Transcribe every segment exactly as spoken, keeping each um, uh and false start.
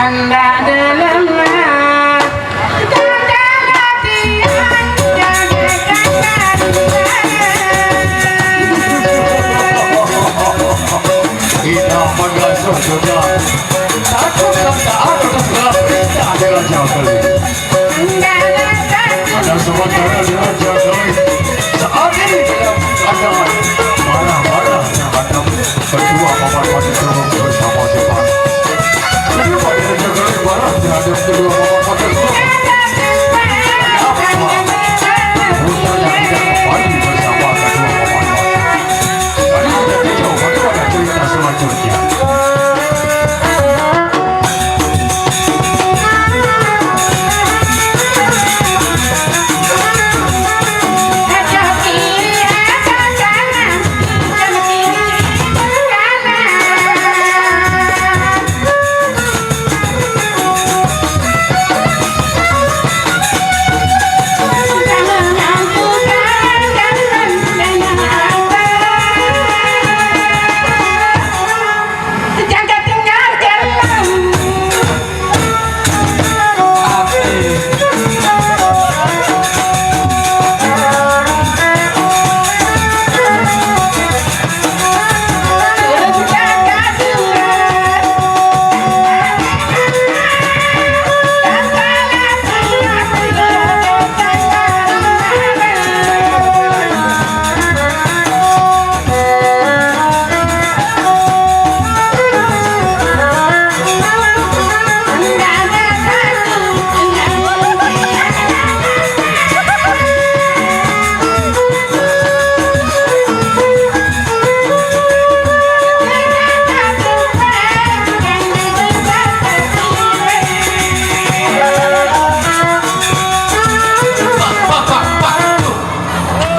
Anda dalam. Kita mengasuh juga. Takut dan taat atas segala perintah Raja Kali. Ada sementara di Raja Kali. Saat ini dalam keadaan marah-marah terhadap kedua paman Patih Turun bersama-sama. Kenapa di Raja Kali marah terhadap kedua paman Patih Turun? Kenapa? Putranya tidak kembali bersama kedua paman Patih. Tadi sudah dijawab, bagaimana cerita selanjutnya?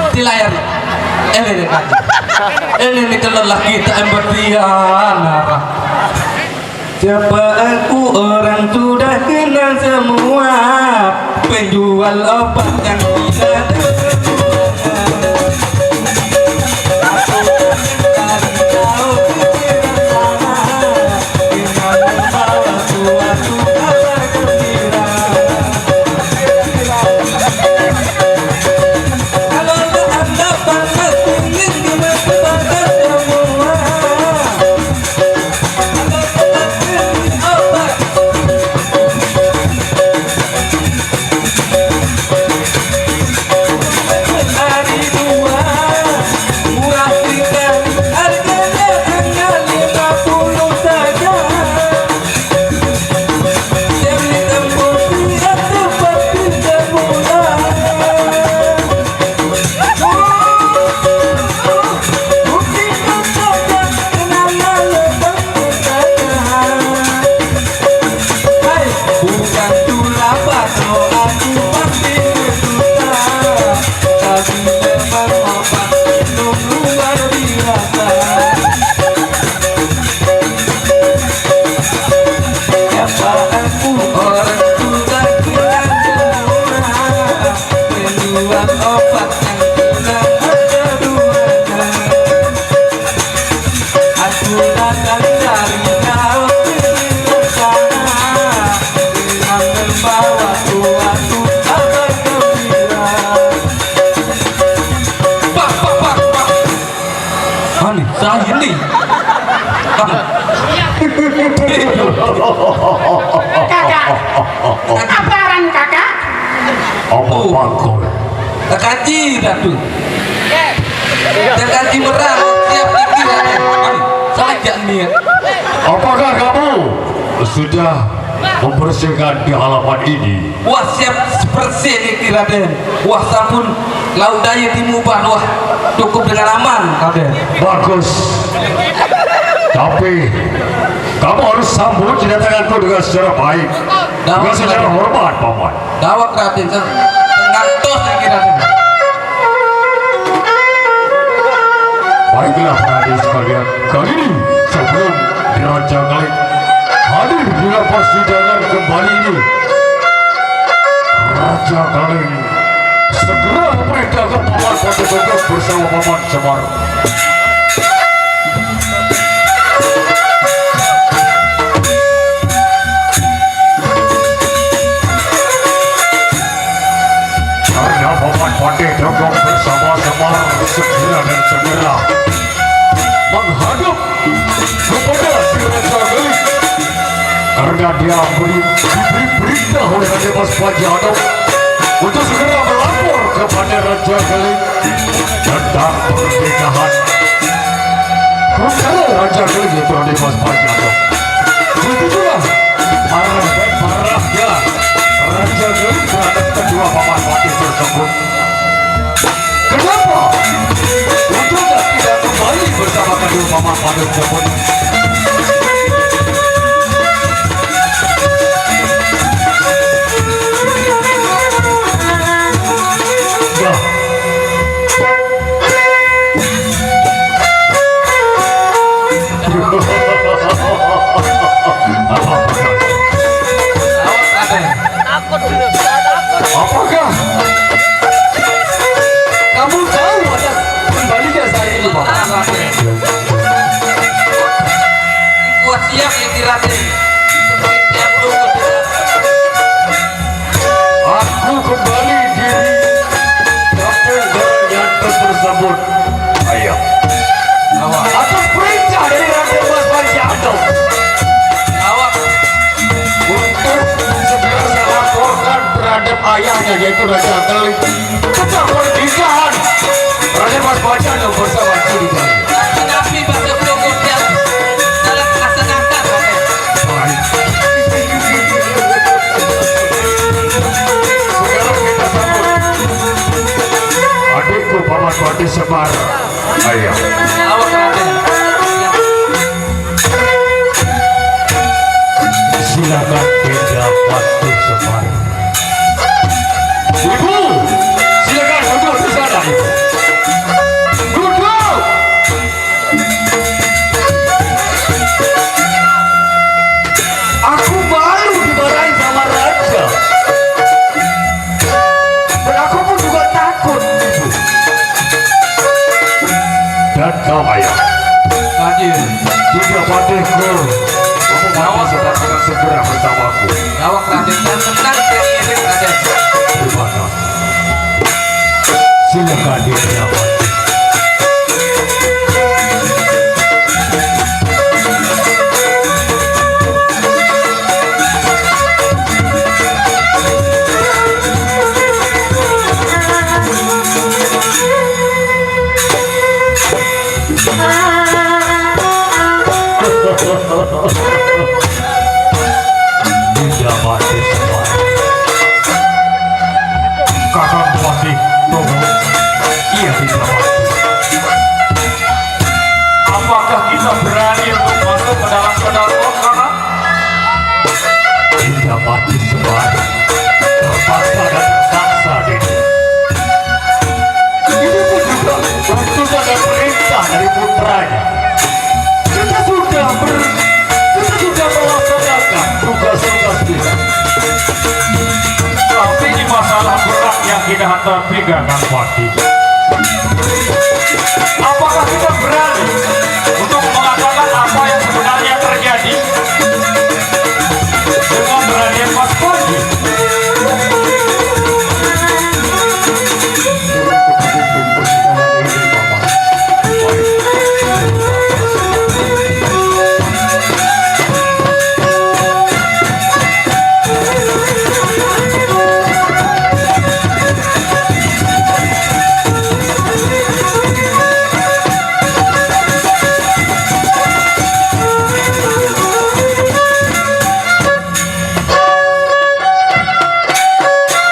Di layar. Ini nih, Kak. Ini nih kalau lagi tak embetian. Siapa aku, orang sudah kenal semua. Penjual obat yang tidak ada. Aku dari jauh ke sana. Aneh, saya ini. Kakak, apa aran kakak? Apa pangkon? Tekaji, Ratu. Tekaji merah, siap tinggi, Raden. Aneh, saja niat. Apakah kamu sudah membersihkan di halaman ini? Wah, siap bersih niki, Raden. Wah, sampun lauk daya timuban. Wah, cukup dengan aman, Raden. Bagus. Tapi kamu harus sambut kedatanganku dengan secara baik, dengan secara hormat, Paman. Dawat, Raden. Ngantos niki, Raden. Baiklah, Raden sekalian, kali ini sebelum Raja Kali hadir di persidangan kembali ini, Raja Kali segera memerintahkan Paman Patih Gagak bersama Paman Semar. Dia beri, diberi perintah oleh Raja Mas Panji Anom untuk segera melapor kepada Raja Geling tentang pernikahan putra Raja Geling, yaitu Raja Mas Panji Anom. Begitulah marah dan marahnya Raja Geling terhadap kedua paman patih tersebut. Kenapa Ucup tidak kembali bersama kedua paman patih tersebut? Ya. Apa-apa? Apakah kamu tahu atas kembalinya saya ini, Bapak? Kuat siap yang dilatih. Seperti tiap peluru. Aku kembali diri Kapten Dara Yanto tersebut. Ayo. Atas perintah dari Raden Mas Panji Anom. Untuk segera saya laporkan terhadap ayahnya, yaitu Raja Geling, tentang pernikahan Raden Mas Panji Anom bersama Cili Jaya. Tapi bahasa peluru tiap dalam laksanakan. Baik. Sekarang kita sambut adikku Paman Patih Semar. Ayo. Awak Raden. Silakan Dinda Patih Semar. Ibu, silakan duduk di sana, Ibu. Duduk. Aku malu dimarahin sama raja. Dan aku pun juga takut, Ibu. Dan kau, Ayah. Raden. Dinda Patihku, kamu mau segera bersamaku. Awak Raden, dan tenang, Raden. Terima kasih. Silakan dipejabat. Dinda Patih Semar. Kakang Patih Togo. Iya, Dinda Patih. Apakah kita berani untuk masuk ke dalam pedalaman, Kakang? Dinda Patih Semar. Terpaksa dan terpaksa, Dinda. Ini pun juga tuntutan dan perintah dari putranya. Kita sudah ber-, kita sudah melaksanakan tugas-tugas kita. Tapi ini masalah berat yang kita hadapi, Kakang Patih. Apakah kita berani untuk mengatakan apa yang sebenarnya terjadi dengan berani Mas Panji?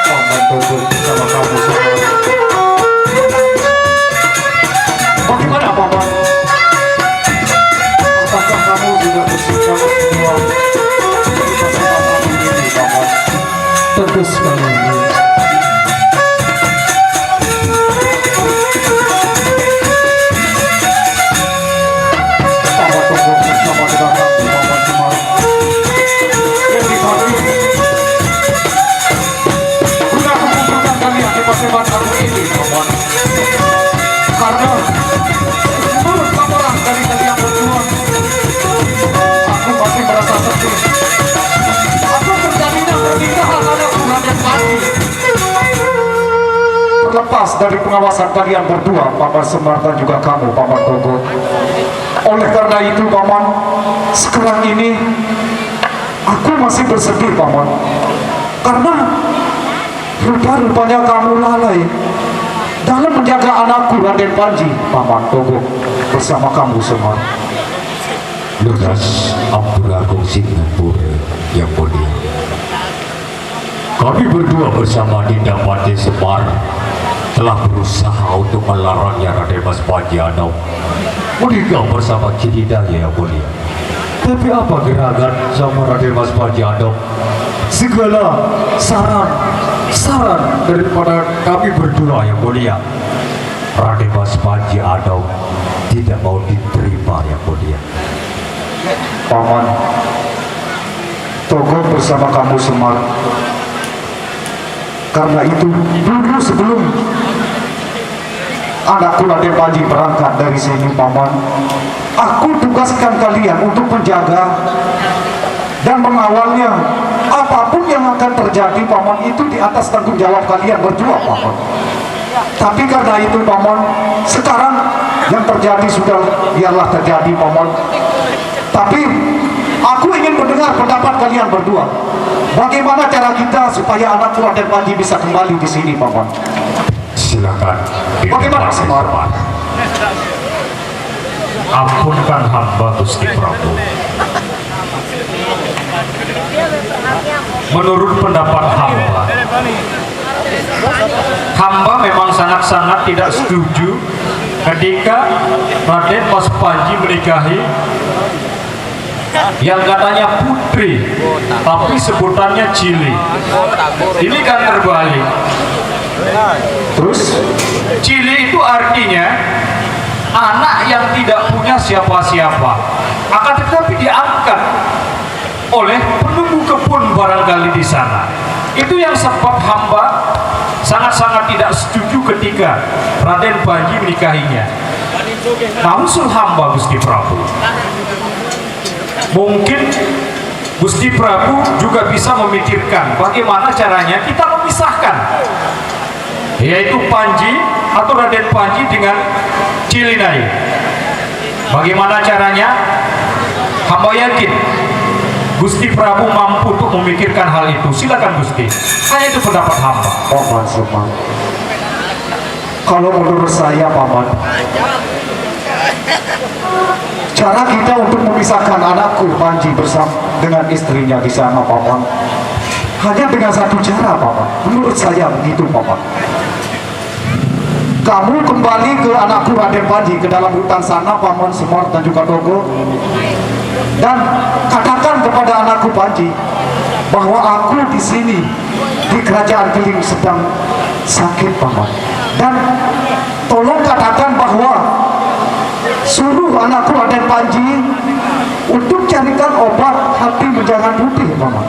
Paman turut bersama kamu semua. Bagaimana, Paman? Apakah kamu juga bersikap semua di kesempatan ini, Paman? Tentu sekali. Paman Togog bersama dengan Paman Semar. Yang dipanggil guna kumpulkan kalian di paseban aku ini, Paman. Karena menurut laporan dari kalian berdua, aku masih merasa sedih. Aku terjadinya pernikahan anak bulan yang mati. Terlepas dari pengawasan kalian berdua, Paman Semar dan juga kamu, Paman Togog. Oleh karena itu, Paman, sekarang ini Aku masih bersedih, Paman. Karena rupa-rupanya kamu lalai dalam menjaga anakku, Raden Panji, Paman Togo, bersama kamu, Semar. Lunas, ampura kongsi ngampura, Yang Mulia. Kami berdua bersama Dinda Patih Semar telah berusaha untuk melarangnya, Raden Mas Panji Anom, menikah bersama Cili Naya, Yang Mulia. Tapi apa gerangan sama Raden Mas Panji Anom? Segala saran, saran daripada kami berdua, Yang Mulia, Raden Mas Panji Anom tidak mau diterima, Yang Mulia. Paman, Togo bersama kamu, Semar. Karena itu, dulu sebelum anakku, Raden Panji, berangkat dari sini, Paman, aku tugaskan kalian untuk menjaga dan mengawalnya. Apapun yang akan terjadi, Paman, itu di atas tanggung jawab kalian berdua, Paman. Tapi karena itu, Paman, sekarang yang terjadi sudah biarlah terjadi, Paman. Tapi aku ingin mendengar pendapat kalian berdua. Bagaimana cara kita supaya anakku, Raden Panji, bisa kembali di sini, Paman? Silakan. Bagaimana, Semar? Ampunkan hamba, Gusti Prabu. Menurut pendapat hamba, hamba memang sangat-sangat tidak setuju ketika Raden Mas Panji menikahi yang katanya putri, tapi sebutannya Cili. Ini kan terbalik. Terus? Cili itu artinya anak yang tidak punya siapa-siapa, akan tetapi diangkat oleh penunggu kebun barangkali di sana. Itu yang sebab hamba sangat-sangat tidak setuju ketika Raden Panji menikahinya. Nah, usul hamba, Gusti Prabu, mungkin Gusti Prabu juga bisa memikirkan bagaimana caranya kita memisahkan, yaitu Panji atau Raden Panji dengan Cili Naya. Bagaimana caranya? Hamba yakin Gusti Prabu mampu untuk memikirkan hal itu. Silakan, Gusti. Hanya itu pendapat hamba. Paman Semar. Kalau menurut saya, Paman, cara kita untuk memisahkan anakku Panji bersama dengan istrinya di sana, Paman, hanya dengan satu cara, Paman. Menurut saya begitu, Paman. Kamu kembali ke anakku, Raden Panji, ke dalam hutan sana, Paman Semar dan juga Togo, dan katakan kepada anakku Panji bahwa aku di sini, di Kerajaan Keling, sedang sakit, Paman. Dan tolong katakan bahwa suruh anakku, Raden Panji, untuk carikan obat hati menjangan putih, Paman.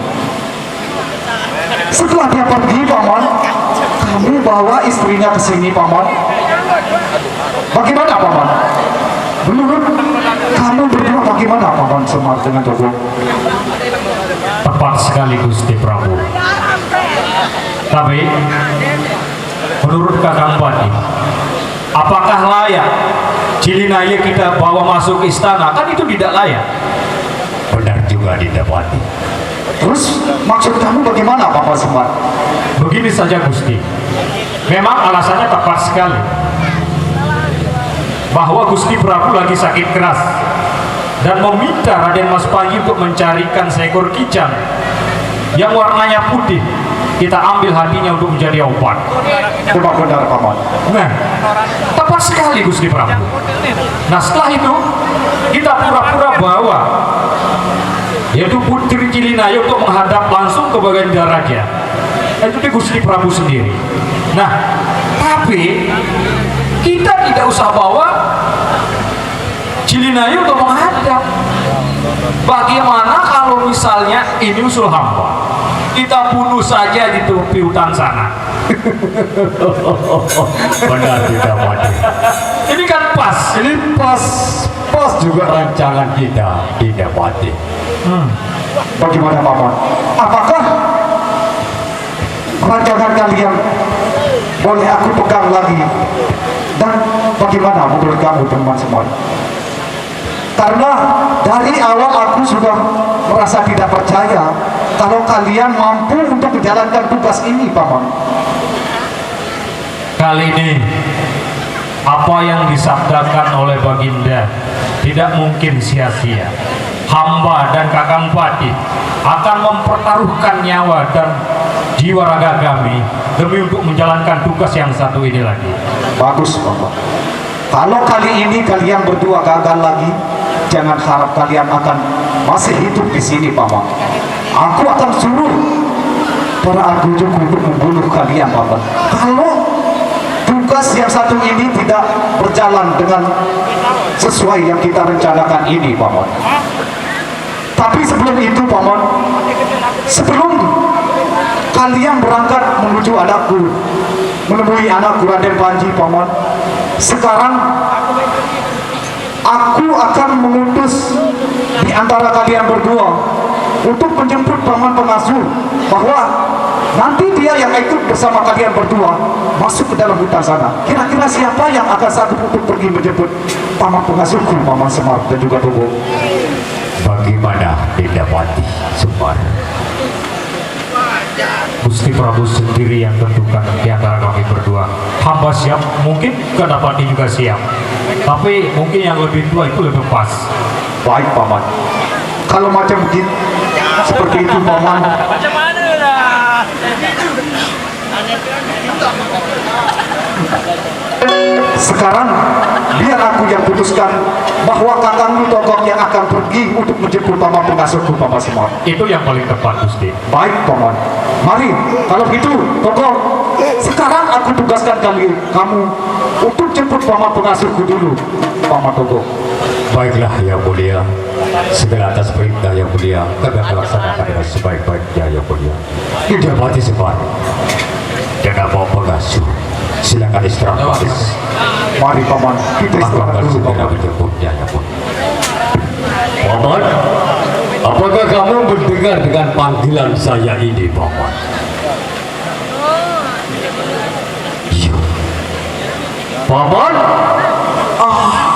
Setelah dia pergi, Paman, kamu bawa istrinya ke sini, Paman. Bagaimana, Paman? Menurut kamu berdua bagaimana, Paman Semar dengan Togo? Tepat sekali, Gusti Prabu. Tapi, menurut Kakang Patih, apakah layak Cili Naya kita bawa masuk istana? Kan itu tidak layak. Benar juga, Dinda Patih. Terus, maksud kamu bagaimana, Paman Semar? Begini saja, Gusti. Memang alasannya tepat sekali, bahwa Gusti Prabu lagi sakit keras dan meminta Raden Mas Panji untuk mencarikan seekor kijang yang warnanya putih. Kita ambil hatinya untuk menjadi obat. Benar-benar, Paman. Nah, tepat sekali, Gusti Prabu. Nah, setelah itu, kita pura-pura bawa, yaitu Putri Cili Naya, untuk menghadap langsung ke Baginda Raja. Itu di Gusti Prabu sendiri. Nah, tapi kita tidak usah bawa Cili Naya untuk menghadap. Bagaimana kalau misalnya, ini usul hamba, kita bunuh saja di tepi hutan sana? Benar, Dinda Patih. Ini kan pas. Ini pas, pas juga rancangan kita, Dinda Patih. Hmm. Bagaimana, Paman? Apakah rancangan kalian boleh aku pegang lagi? Dan bagaimana menurut kamu, Paman Semar? Karena dari awal aku sudah merasa tidak percaya kalau kalian mampu untuk menjalankan tugas ini, Paman. Kali ini, apa yang disabdakan oleh Baginda tidak mungkin sia-sia. Hamba dan Kakang Patih akan mempertaruhkan nyawa dan jiwa raga kami demi untuk menjalankan tugas yang satu ini lagi. Bagus, Paman. Kalau kali ini kalian berdua gagal lagi, jangan harap kalian akan masih hidup di sini, Paman. Aku akan suruh para argunjuku untuk membunuh kalian, Paman. Kalau tugas yang satu ini tidak berjalan dengan sesuai yang kita rencanakan ini, Paman. Tapi sebelum itu, Paman, sebelum kalian berangkat menuju anakku, menemui anakku Raden Panji, Paman, sekarang aku akan mengutus di antara kalian berdua untuk menjemput Paman Pengasuh, bahwa nanti dia yang ikut bersama kalian berdua masuk ke dalam hutan sana. Kira-kira siapa yang akan sanggup untuk pergi menjemput Paman Pengasuhku, Paman Semar dan juga Togo? Bagaimana Dinda Patih Semar? Gusti Prabu sendiri yang tentukan di antara kami berdua. Hamba siap, mungkin Gandapati juga siap. Tapi mungkin yang lebih tua itu lebih pas. Baik, Paman. Kalau macam begitu, seperti itu, Paman. Sekarang biar aku yang putuskan bahwa kakangmu Togok yang akan pergi untuk menjemput Paman Pengasuhku, Paman Semar. Itu yang paling tepat, Gusti. Baik, Paman. Mari, kalau begitu, Togok, sekarang aku tugaskan kali kamu untuk jemput Paman Pengasuhku dulu, Paman Togok. Baiklah, Yang Mulia. Segala atas perintah Yang Mulia, kami akan laksanakan dengan sebaik-baiknya, Yang Mulia. Dinda Patih Semar dan Paman Pengasuh, silakan istirahat, Patih. Mari, Paman, kita Aku istirahat akan dulu, segera Paman. menjemputnya, Yang Mulia. Paman, apakah kamu mendengar dengan panggilan saya ini, Paman? Iya. Paman? Ah.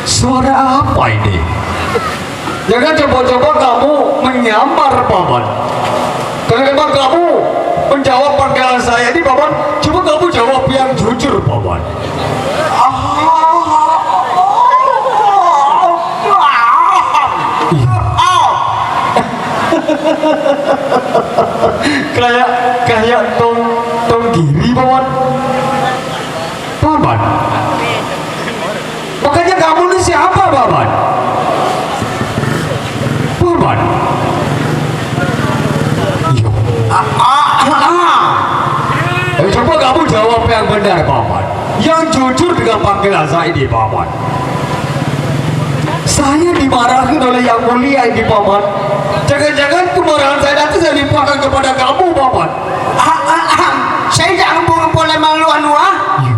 Suara apa ini? Jangan coba-coba kamu menyamar, Paman. Kalau memang kamu menjawab panggilan saya ini, Paman, coba kamu jawab yang jujur, Paman. Iya. Kayak, kayak tong, tong giri, Paman. Paman. Makanya kamu ini siapa, Paman? Paman. Iya. Ah, ah, ah, ah. Eh, coba kamu jawab yang benar, Paman. Yang jujur dengan panggilan saya ini, Paman. Saya dimarahin oleh Yang Mulia ini, Paman. Jangan-jangan kemarahan saya nanti saya limpahkan kepada kamu, Paman. Ah, ah, ah. Saya jangan ngomong boleh malu anu, ah. Iya.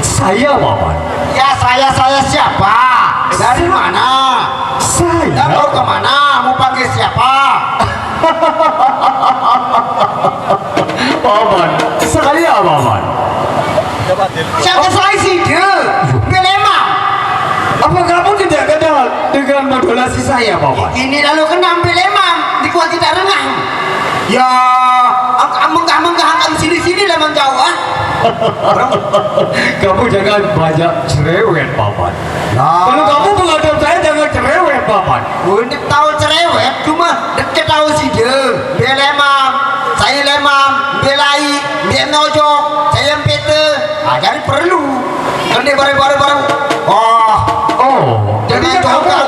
Saya, Paman. Ya, saya, saya siapa? Dari mana? Saya. Dan mau kemana? Mau panggil siapa? Paman, saya, Paman. Siapa saya sih, dia? Belemang. Apa kamu tidak kenal dengan modulasi saya, Paman? Ini lalu kena ambil emang, di kuat tidak rengah. Ya, menggah-menggah akan sini-sini lah menjauh, ah. Kamu jangan banyak cerewet, Paman. Nah. Kalau kamu menghadap saya, jangan cerewet, Paman. Udah tahu cerewet, cuma deket tahu sih dia. Dia lemam, saya lemam, dia lai, dia nojo, saya pete. Ah, jadi perlu. Kan dia baru-baru baru. Oh, oh. Jadinya kamu,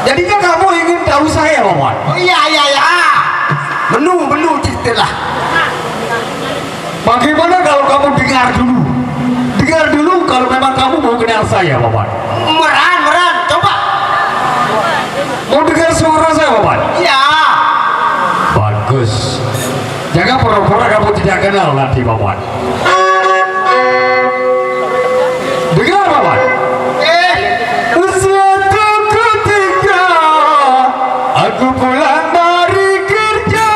jadinya kamu ingin tahu saya, Paman? Oh, iya, iya, iya. Menu, menu cerita lah. Bagaimana kalau kamu dengar dulu? Dengar dulu kalau memang kamu mau kenal saya, Paman. Meran, meran, coba. Mau dengar suara saya, Paman? Iya. Bagus. Jangan pura-pura kamu tidak kenal nanti, Paman. Dengar, Paman. Eh. Suatu ketika aku pulang dari kerja.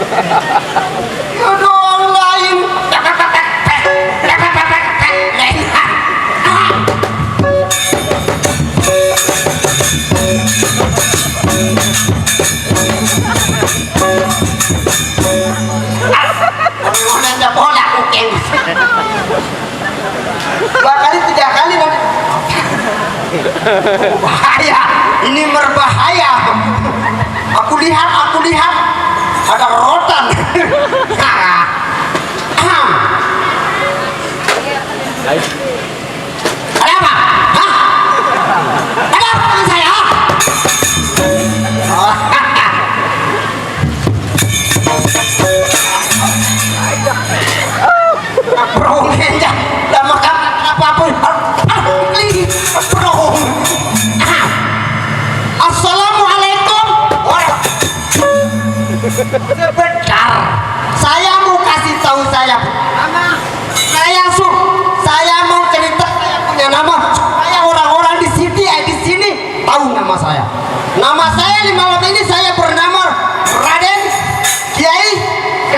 Jodoh lain. Mana ada bola kucing. Dua kali, tiga kali, nanti. Bahaya. Ini berbahaya. Aku lihat, aku lihat. Ada rotan. Ada apa? Hah? Ada apa dengan saya? Hah? Perongeng ya. Lah, makan apa-apa. Perong. Assalamualaikum. Wah. Sebentar. Saya mau kasih tahu saya. Saya su, saya mau cerita saya punya nama supaya orang-orang di sini, eh, di sini tahu nama saya. Nama saya di malam ini, saya bernama Raden Kiai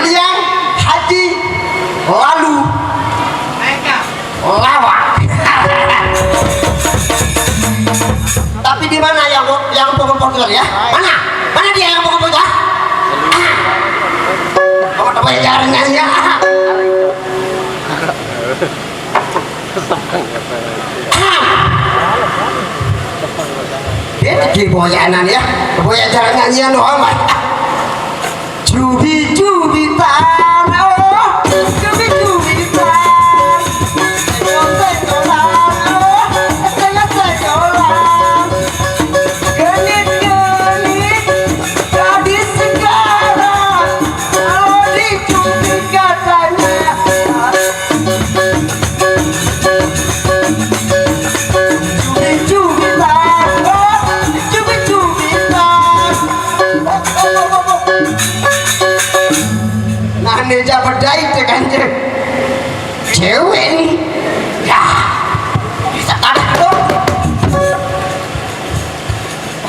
Liang Haji Lalu Lawak. Tapi di mana yang yang pokok-pokok ya? Mana? Mana dia yang pokok-pokok? Kamu coba ya, caranya ya. Dia lagi boyanan ya. Boya cara nyanyian doang, Mas. Cubi-cubitan, oh, cubi-cubitan. Senggol-senggolan, oh, senggol-senggolan. Genit-genit, gadis sekarang. Kalau dicubit katanya. Nah, ini aja bedai tekan cewek nih. Ya, bisa kalah dong.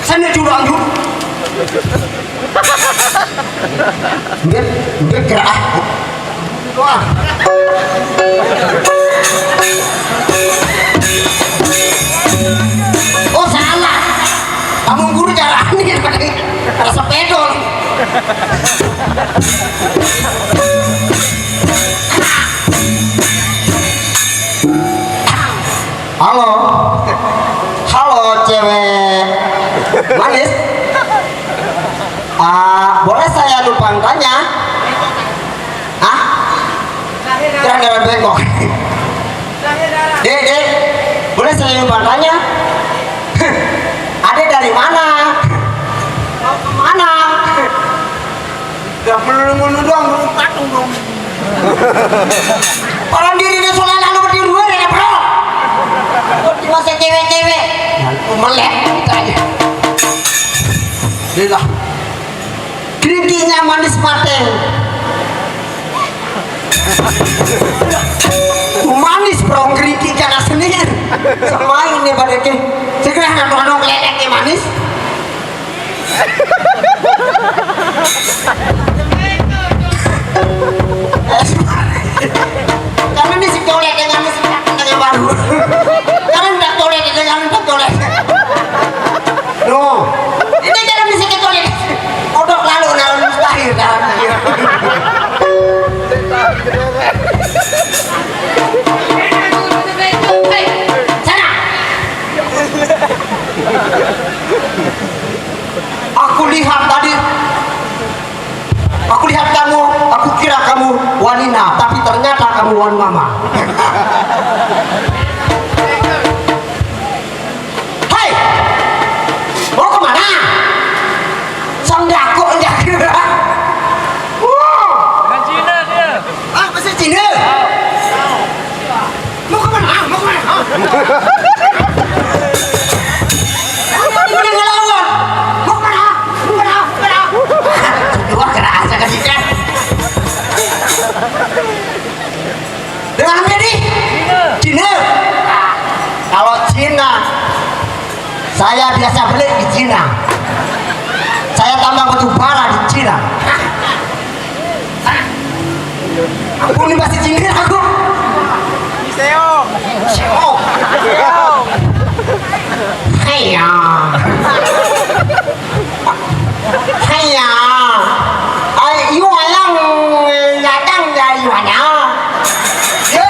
Sana dulu, lanjut. Dia, dia gerak. Wah. Oh, salah. Kamu guru cara ini, sepedol. Halo. Halo, cewek manis. Ah, boleh saya numpang tanya? Ah? Kira-kira bengkok. Dek, dek, boleh saya numpang tanya? Adek dari mana? Mau ke mana? Udah, belum ngono doang, belum patung dong. Orang diri dia soalnya lalu di luar ya, bro. Kok di masa cewek-cewek? Melek kita aja. Dia lah. Kerikilnya manis mateng. Manis, bro, kerikil jangan sendiri. Semain nih pada ke. Segera nonton keleleknya manis. Karena ini si colek dengan si dengan baru. Karena ndak colek dengan ndak colek. No. Ini cara bisa kita colek. Kodok lalu, nah, mustahil, nah. Sana. Aku lihat tadi, aku lihat kamu, aku kira kamu wanina, tapi ternyata kamu wan mama. Hai, mau kemana? Sang jago, jago. Wow. Dengan Cina dia. Ah, bahasa Cina. Mau ke mana? Mau ke mana? Hah? Ini ngelawan. Mau ke mana? Mau ke mana? Mau ke mana? Dua kerasa kan, Cina. Dengan apa nih? Cina. Kalau Cina, saya biasa beli di Cina. Saya tambang batu bara di Cina. Ampun, pasti jindir aku. Seo. Seo. Seo. Haiya. Haiya. Ai, yu ayang, datang dari mana? Ya,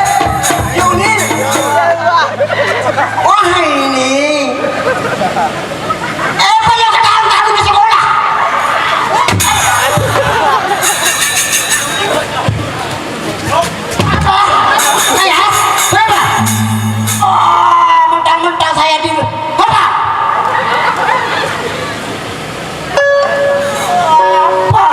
yu ni. Wah, ini. Eh, apa yang ketahuan kamu di sekolah? Apa? Saya? Berapa? Oh, mentang-mentang saya di apa? Apa?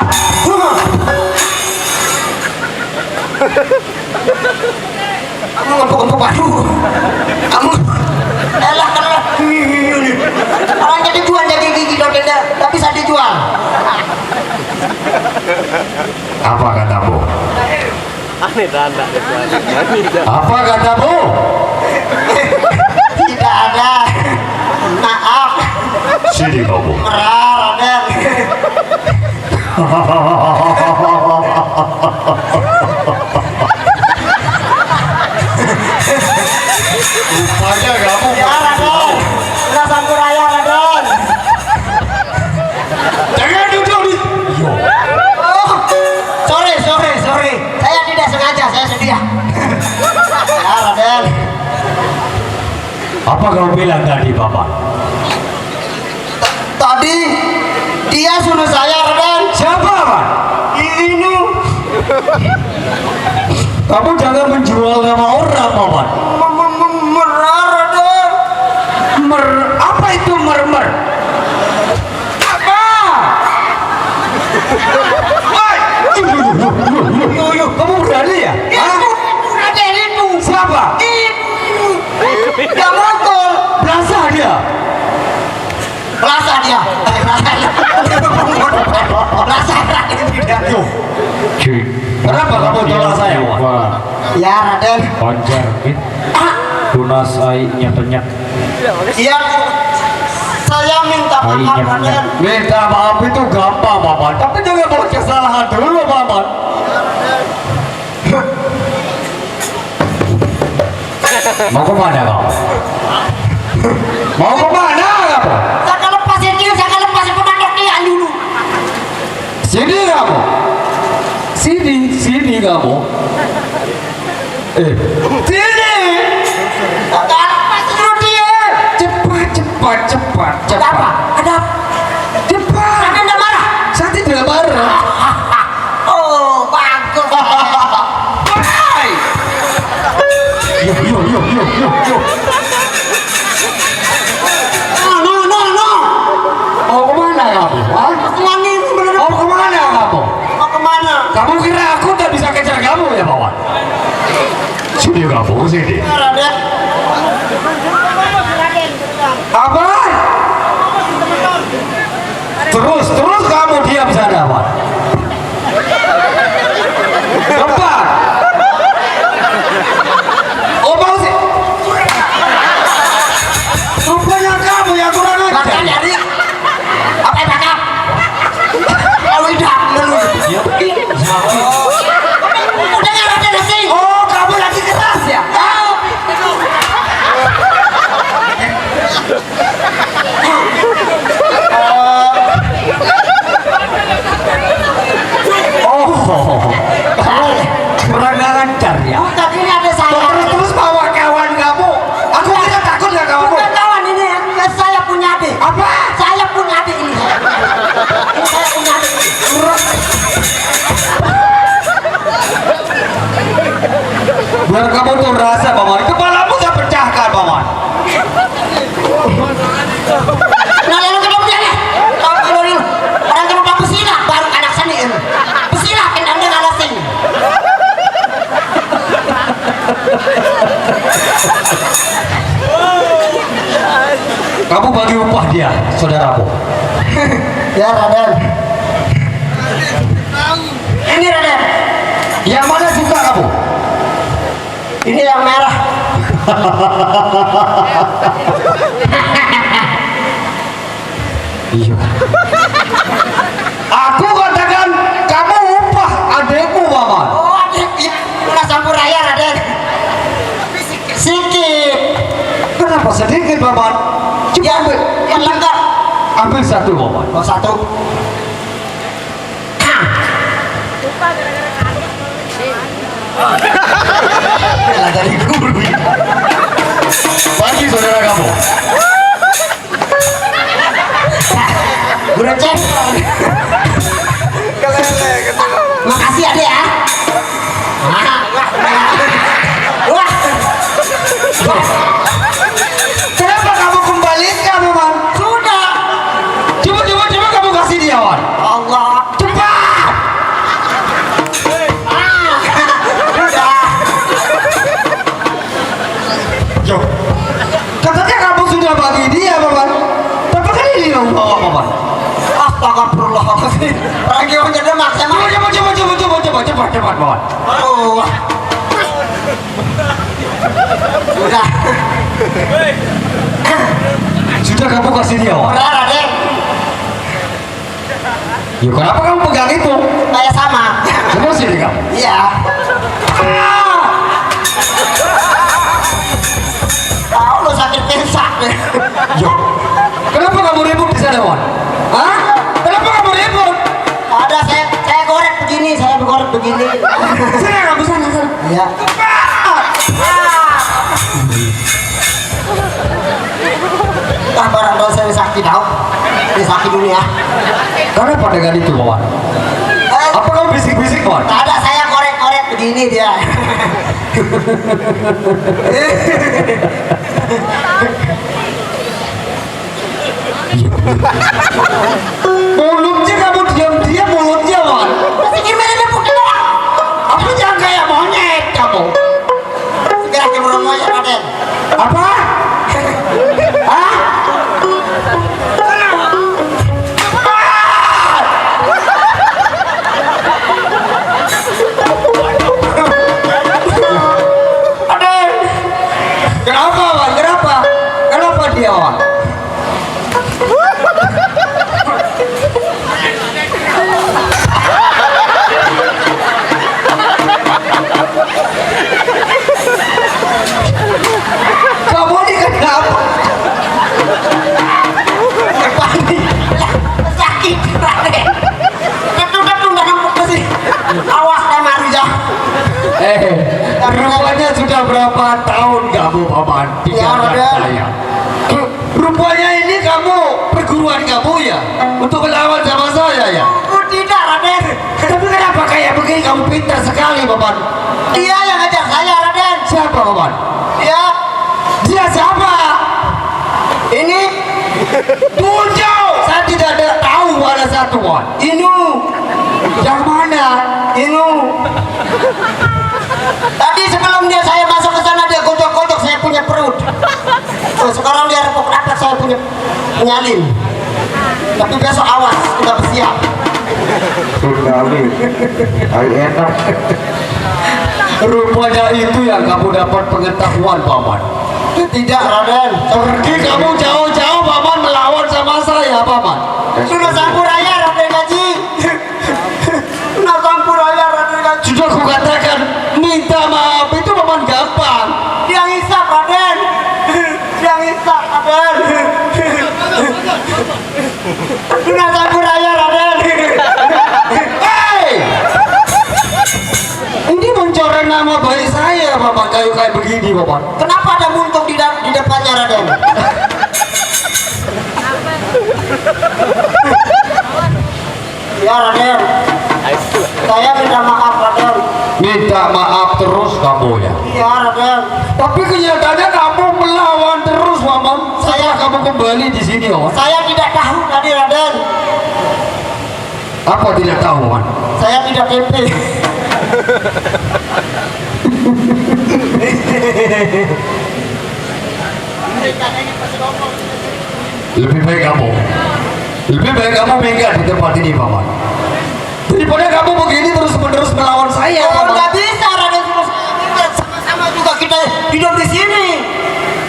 Kamu ngempuk-ngempuk baru. Kamu elah, elah. Orang jadi jual, jadi gigi dodenda, tapi saya dijual. Apa katamu? Aneh, tanda. Apa katamu? Tidak ada. Maaf. Sini kamu. Merah, Raden. Rupanya kamu. Ya, Raden. Sudah sampuraya, Raden. Jangan duduk di. Yo. Oh, sorry, sorry, sorry. Saya tidak sengaja, saya sedia. Ya, Raden. Apa kau bilang tadi, Bapak? Tadi dia suruh saya, Raden. Siapa, Pak? Ini. Kamu jangan menjual nama orang, Paman. Merah, Raden. Mer, apa itu mermer? Apa? Woi. Yo, yo, kamu berani ya? Hah? Itu, itu, Raden, itu. Siapa? Itu. Dia mukul. Belasah dia. Belasah dia. Belasah Raden tidak. Yo. Kenapa kamu tolak saya? Ya, Raden. Panjar, eh. Tunas ainya penyet. Iya. Saya minta maaf, Raden. Minta maaf itu gampang, Paman. Tapi jangan buat kesalahan dulu, Paman. Mau ke mana kau? Mau ke mana kau? Saya lepas ini, saya lepas itu mandok dia dulu. Sini kamu. Sini, sini kamu. Eh, sini. Cepat, cepat, cepat, cepat. Ada apa? Ada apa? Cepat. Anda tidak marah? Saya tidak marah. Oh, bagus. Hai. Yo, yo, yo, yo, yo, yo. No, no, no, no. Mau kemana kamu? Hah? Mau kemana kamu? Mau kemana? Kamu kira aku tak bisa kejar kamu ya, Paman? Sini kamu, sini. Apa? Terus, terus kamu diam sana, Paman. Lompat. Oh, mau sih. Rupanya kamu yang kurang ajar. Makanya dia. Apa yang cakap? Kalau tidak, menurut. Udah nggak ada nasi. Oh, kamu lagi keras ya? Oh, kamu kurang ajar ya. Bukan, ini ada saya. Terus-terus bawa kawan kamu. Aku kira takut nggak kamu? Bukan kawan ini, saya punya adik. Apa? Saya punya adik ini. Ini saya punya adik. Biar kamu tuh rasa, Paman. Kepalamu saya pecahkan, Paman. Nah, lalu kenapa dia nih? Kalau dulu orang cuma pesilat, baru anak seni ini. Pesilat, kendang dia anak seni. Kamu bagi upah dia, saudaramu. Ya, Raden. Ini, Raden. Yang mana suka kamu? Ini yang merah. Iya. Aku katakan kamu upah adikmu, Paman. Oh, adik Paman. Coba ya, ambil, yang lengkap. Ambil satu, Paman. Oh, satu. Lah, dari guru. Bagi saudara kamu. Guru cek. Makasih, Ade, ya. Wah. Kenapa kamu kembalikan, Wan? Sudah. Coba, coba, coba kamu kasih dia, Wan. Allah. Cepat. Ah. Sudah. Yo. Katanya kamu sudah bagi dia, Paman. Tapi kan ini yang bawa, Paman. Astagfirullahaladzim. Orang dia udah maksa, Mak. Coba, coba, coba, coba, coba, coba, cepat, cepat, Paman. Aduh. Udah. Sudah kamu kasih dia, Paman. Udah, Raden. Ya, kenapa kamu pegang itu? Kayak sama. Terus ini kamu. Iya. Ah! Tahu lo sakit pensak deh. Yo. Kenapa kamu ribut di sana, Wan? Hah? Kenapa kamu ribut? Ada, saya, saya gorek begini, saya gorek begini. Sana kamu, sana, sana. Iya. Ah! Ah, barang dosa yang sakit tau. Ini sakit dulu ya. Kenapa dengan itu, Wan? Eh? Apa kamu bisik-bisik, Wan? Tak ada, saya korek-korek begini dia. Mulutnya kamu diam-diam, mulutnya, Wan. Pikir mana dia putih, Wan? Apa jangan kayak monyet kamu? Gerak ke burung monyet, Raden. Apa? Hah? Aduh. Kenapa, Wan? Kenapa? Kenapa dia, Wan? Kamu ini kenapa? Panik. Sakit, Raden. Ketu-ketu nggak nempuk sih. Awas, saya maru ya. Eh, rupanya sudah berapa tahun kamu, Paman? Ya, Raden. Rupanya ini kamu perguruan kamu ya, untuk melawan sama saya ya? Oh, tidak, Raden. Tapi kenapa kayak begini kamu pintar sekali, Paman? Dia yang ngajar saya, Raden. Siapa, Paman? Dia. Dia siapa? Ini. Tunjuk. Saya tidak ada tahu mana satu, Paman. Inu. Yang mana? Inu. Tadi sebelum dia, saya masuk ke sana, dia gojok-gojok saya punya perut. Oh, sekarang dia repuk rapat saya punya nyalin. Tapi besok awas, kita bersiap. Sundali. Ai enak. Rupanya itu yang kamu dapat pengetahuan, Paman. Tidak, Raden. Pergi kamu jauh-jauh, Paman, melawan sama saya, Paman. Sudah sampuraya, Raden Haji. Nah, sampuraya, Raden Haji. Sudah kukatakan, minta maaf itu, Paman, gampang. Dia ngisap, Raden. Dia ngisap, Raden. Sudah sampuraya, Raden. Hei! Ini mencoreng nama baik saya, Bapak, kayu kayak begini, Bapak. Kenapa ada muntung di, da- di depannya, Raden? Ya, Raden. Saya minta maaf, Raden. Minta maaf terus kamu ya. Iya, Raden. Tapi kenyataannya kamu melawan terus, Paman. Saya Setelah kamu kembali di sini, Paman. Saya tidak tahu tadi, Raden. Apa tidak tahu, Paman? Saya tidak T P. Lebih baik kamu, lebih baik kamu minggat di tempat ini, Paman. Daripada kamu begini terus-menerus melawan saya, Oh, Paman. Nggak bisa, Raden. Terus sama-sama juga kita hidup di sini.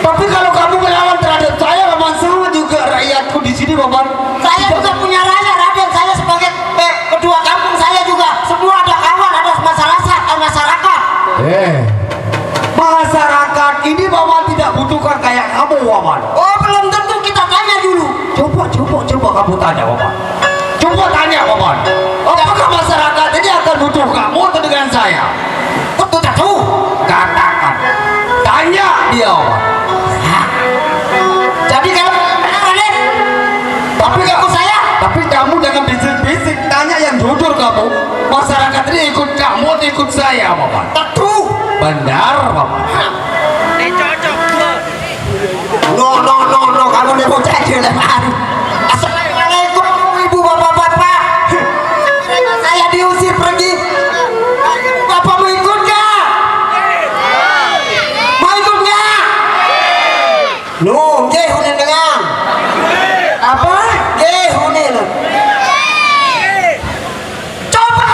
Tapi kalau kamu melawan terhadap saya, Paman, sama juga rakyatku di sini, Paman. Saya juga punya rakyat, Raden. Saya sebagai eh, ketua kampung, saya juga semua ada kawan, ada masyarakat, ada masyarakat. Eh, masyarakat ini, Paman, tidak butuhkan kayak kamu, Paman. Oh, Kamu tanya, Paman. Coba tanya, Paman. Apakah masyarakat ini akan butuh kamu atau dengan saya? Betul tak tahu. Katakan. Tanya dia, Paman. Hah? Jadi kalau, Raden, tapi kamu saya. Tapi kamu jangan bisik-bisik. Tanya yang jujur kamu. Masyarakat ini ikut kamu atau ikut saya, Paman? Tentu. Benar, Paman. Hah? Ini cocok, Bos. No, no, no, no, kamu nih bocah jelek banget. Assalamualaikum, ibu, bapak-bapak. Saya diusir pergi. Bapak mau ikut nggak? Mau ikut nggak? No, nggih, unin dengan. Apa? Nggih, unin. Coba.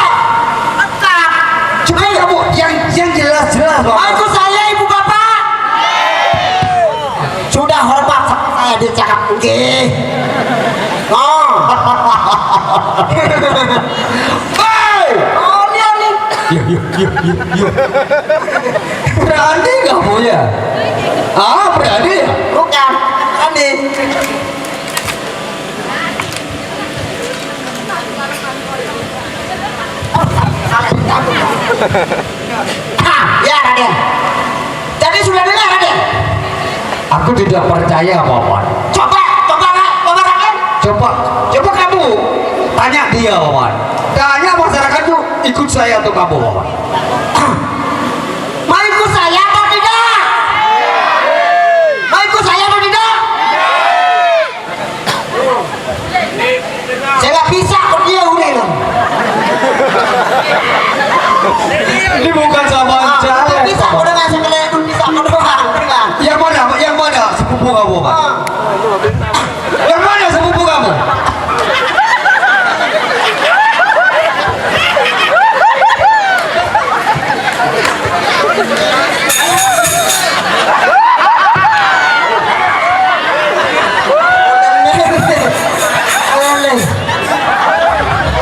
Coba kamu yang, yang jelas-jelas, Bapak. Aku saya, Ibu Bapak. Sudah hormat sama saya, dia cakap nggih. Oh. Hei! Oh, dia nih. Yuk, yuk, yuk, yuk, yuk. Berani kamu ya? Ah, berani ya? Bukan. Berani. Ah, ya, Raden. Jadi sudah dengar, Raden? Aku tidak percaya, Paman. Coba, coba, coba, Raden. Coba, coba kamu tanya dia, Paman. Tanya masyarakat tuh ikut saya atau kamu, Paman. Mau ikut saya atau tidak? Mau ikut saya atau tidak? Saya nggak bisa, kok dia udah, loh. Ini bukan sama. Ah, saya. Bisa, udah nggak sekalian itu bisa, udah doang, udah. Yang mana? Yang mana sepupu kamu, Pak? Ah. Yang mana sepupu kamu?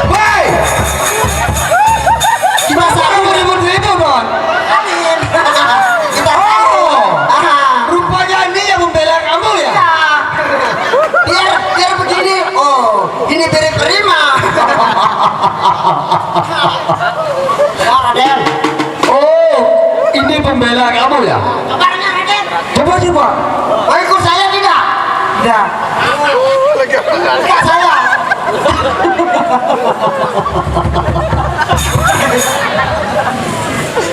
Woi! Masa kamu ribut-ribut, Don? Kita. Oh! Aha. Rupanya ini yang membela kamu, ya? Iya. Biar, biar begini. Oh, ini beri terima. Ya, Raden. Oh, ini pembela kamu, ya? Kabarnya, Raden. Coba, coba. Mau ikut saya tidak? Tidak. Tidak saya.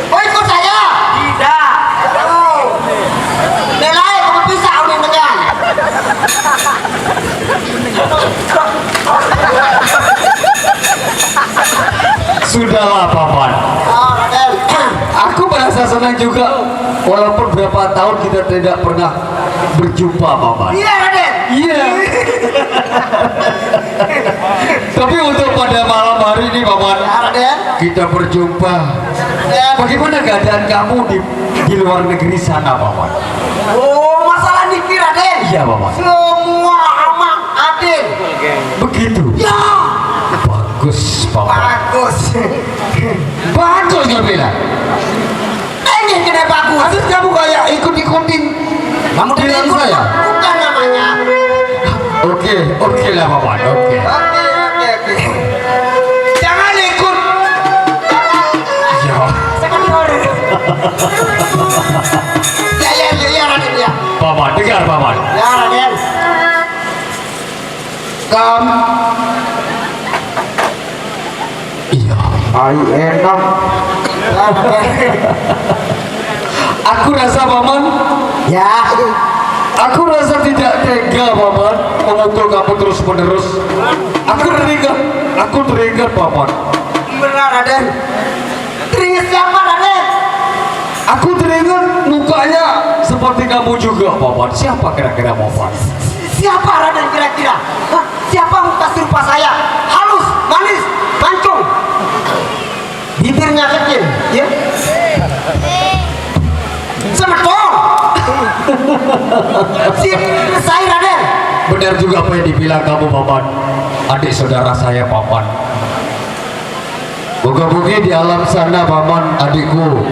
Mau ikut saya? Tidak. Oh. Nilai kamu bisa, udah menang. Sudahlah, Paman. Oh, Raden. Aku merasa senang juga, walaupun berapa tahun kita tidak pernah berjumpa, Paman. Iya, Raden. Iya. Tapi untuk pada malam hari ini, Paman, ya, Raden, kita berjumpa. Raden. Bagaimana keadaan kamu di, di luar negeri sana, Paman? Oh, masalah niki, Raden? Iya, Paman. Semua aman, Raden. Begitu? Ya. Bagus, Paman. Bagus. Bagus, Gabela. Ini kenapa aku? Habis kamu kayak ikut-ikutin. Kamu tidak bilang ikut, saya? Bukan namanya. Oke, oke lah, Paman, oke. Oke, oke, oke. Jangan ikut. Ya. Jangan ikut. Ya, ya, ya, ya, Raden, ya. Paman, dengar, Paman. Ya, Raden. Kam. Iya. Ai enak. Aku rasa, Paman. Ya. Aku rasa tidak tega, Paman, memukul kamu terus-menerus. Aku teringat, aku teringat, Paman. Benar, Raden. Teringat siapa, Raden? Aku teringat mukanya seperti kamu juga, Paman. Siapa kira-kira, Paman? Siapa, Raden, kira-kira? Hah? Siapa muka serupa saya? Halus, manis, mancung. Bibirnya kecil, ya? Semetong. Si saya, Raden. Benar juga apa yang dibilang kamu, Paman. Adik saudara saya, Paman. Moga-moga di alam sana, Paman, adikku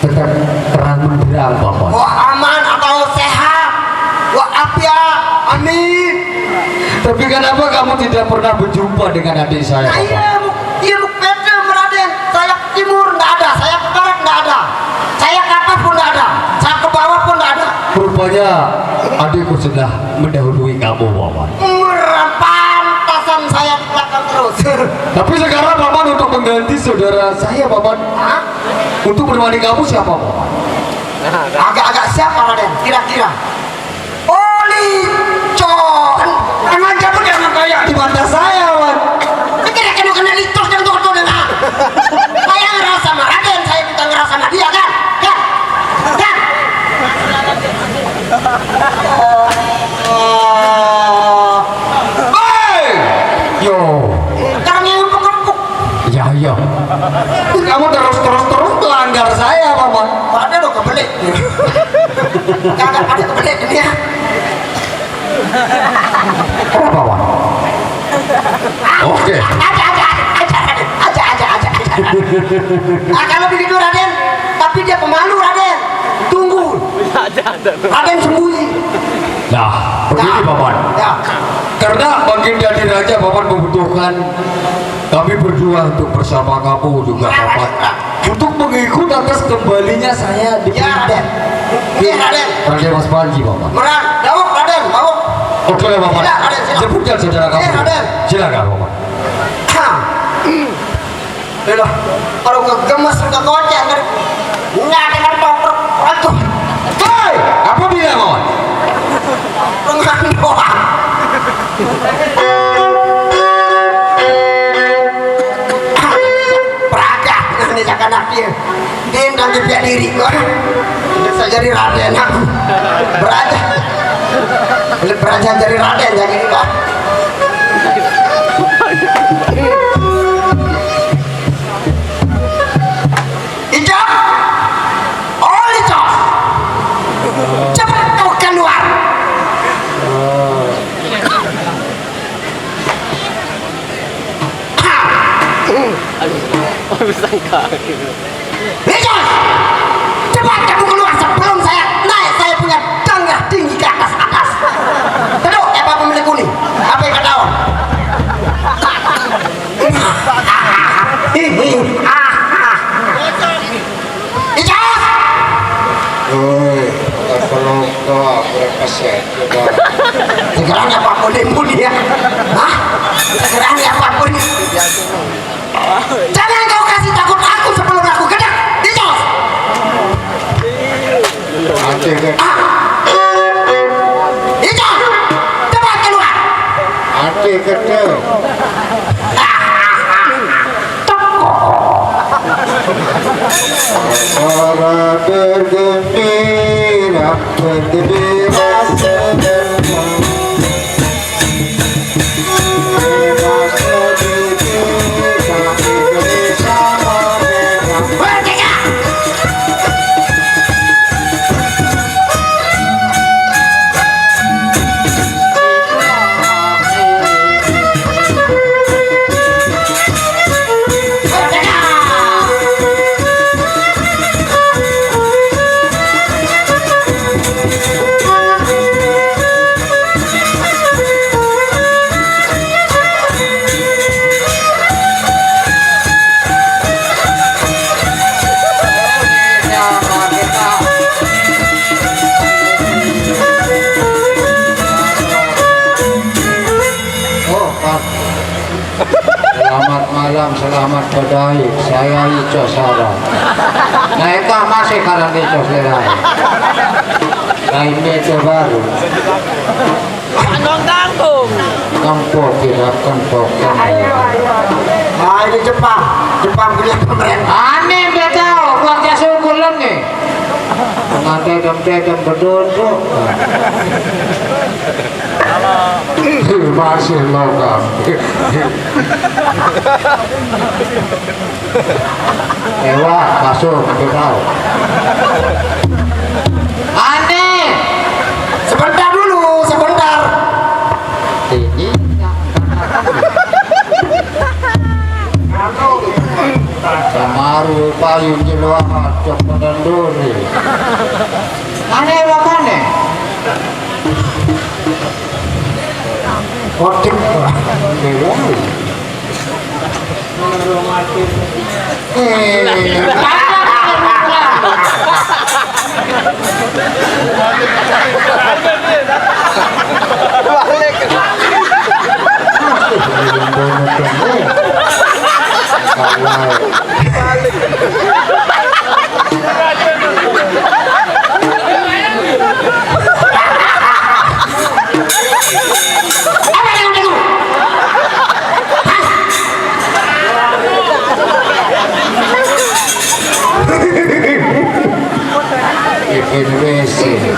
tetap terang benderang, Paman. Wah, aman atau sehat? Wah, afiat. Amin. Tapi kenapa kamu tidak pernah berjumpa dengan adik saya, Nah, Bapak? iya, mu-, iya, mu-, beda, Raden. Saya ke timur, ndak ada. Saya ke barat, ndak ada. Saya ke atas pun ndak ada. Saya ke bawah pun ndak ada. Rupanya adikku sudah mendahului kamu, Paman. Merah, pantasan saya di belakang terus. Tapi sekarang Paman untuk mengganti saudara saya, Paman. Hah? Untuk menemani kamu siapa, Paman? Agak-agak siapa, Raden? Kira-kira. Oli Cok. Emang kamu jangan kayak di mata saya, Wan. Pikir ya, kena, kena litos dan tuh, tuh, dengar. Saya ngerasa sama Raden, saya bukan ngerasa sama dia, kan? Kan? Kan? Oh. Hei! Yo. Sekarang yang empuk-empuk. Ya, ya. Kamu terus, terus, terus melanggar saya, Paman. Ada lo kebelet. Kagak ada kebelet dia. Kenapa, Wan? Oke. Aja, aja, aja, aja, aja, aja, aja, aja. Ah, kalau begitu, Raden, tapi dia pemalu, Raden. Tunggu. Raden sembunyi. Nah, begini, Nah. Paman. Ya. Karena Baginda Diraja, Paman, membutuhkan kami berdua untuk bersama kamu juga, Iya, Paman. Raden. Untuk mengikut atas kembalinya saya di Ya, Raden. Iya, Raden. Raden Mas Panji, Paman. Merah, jauh, Raden, jauh. Oke, Paman. Iya, Raden, silakan. Jemputkan saudara kamu. Iya, Raden. Silakan, Paman. Hah. Udah, kalau kegemes, kegoceng, kan? Nggak ada kan tongkrong. Aduh. Hei, apa bilang, Paman? Lengan doang. Beraja, ini anak dia. Dia yang nanti biar diri gua. Bisa jadi raden aku. Beraja. Beraja jadi raden jadi gua. Ijab. Oh, Ijab. Cepat kau keluar. Ha! Oh, bisa enggak gitu. Ijab! Cepat kamu keluar sebelum saya naik, saya punya darah tinggi ke atas, atas. Duduk, eh, Bapak pemilik kuning. Apa yang kau tahu? Ijab! Oi, kalau kau berapa set, coba. Sekarang apa pun yang mulia? Hah? Sekarang apa pun? Jangan kau kasih takut aku sebelum aku gedek. Ijab! Nanti ke Ijab! Cepat keluar! Nanti ke Oh, Pak. Selamat malam, selamat badai. Saya Ico Sarong. Nah, itu masih karang Ico Sarong. Nah, ini itu baru. Anong tanggung? Kempok, tidak kempok, kempok. Ah, ini Jepang. Jepang punya pemerintah. Aneh, beda. Keluarga sukulan nih. Ngantai dan bedonso. Masih lokal. Ewa, masuk, kita tahu. Aneh. Sebentar dulu, sebentar. Ini. Kemaru paling jelas cepetan dulu. Aneh, makanya. Otik. Eh.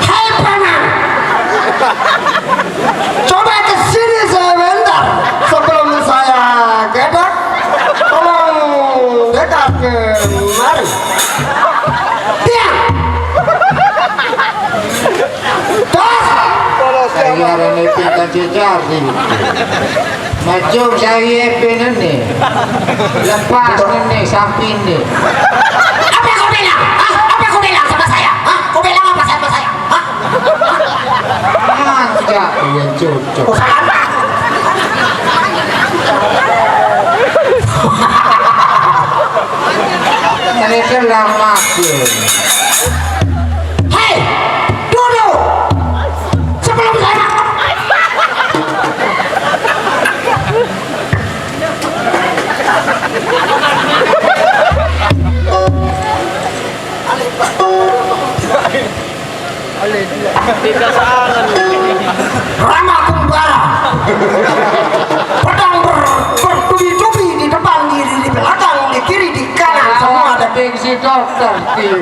Hai, paman. Coba ke sini sebentar sebelum saya gedek. Tolong dekat kemari. Diam. Terus. Saya ini pinta jejar ini. Macam saya pin ini. Lepas ini, samping ini. Apa kau bilang? Hah? Apa kau bilang sama saya? Hah? Kau bilang apa sama saya? Hah? Manja, iya, cocok. Oh, salah. Ini telah makin. Hei, duduk. Sebelum saya Rama Kumbara. Pedang ber-, bertubi-tubi di depan, di, di belakang, di kiri, di kanan, semua ada. Bing si dokter, iya.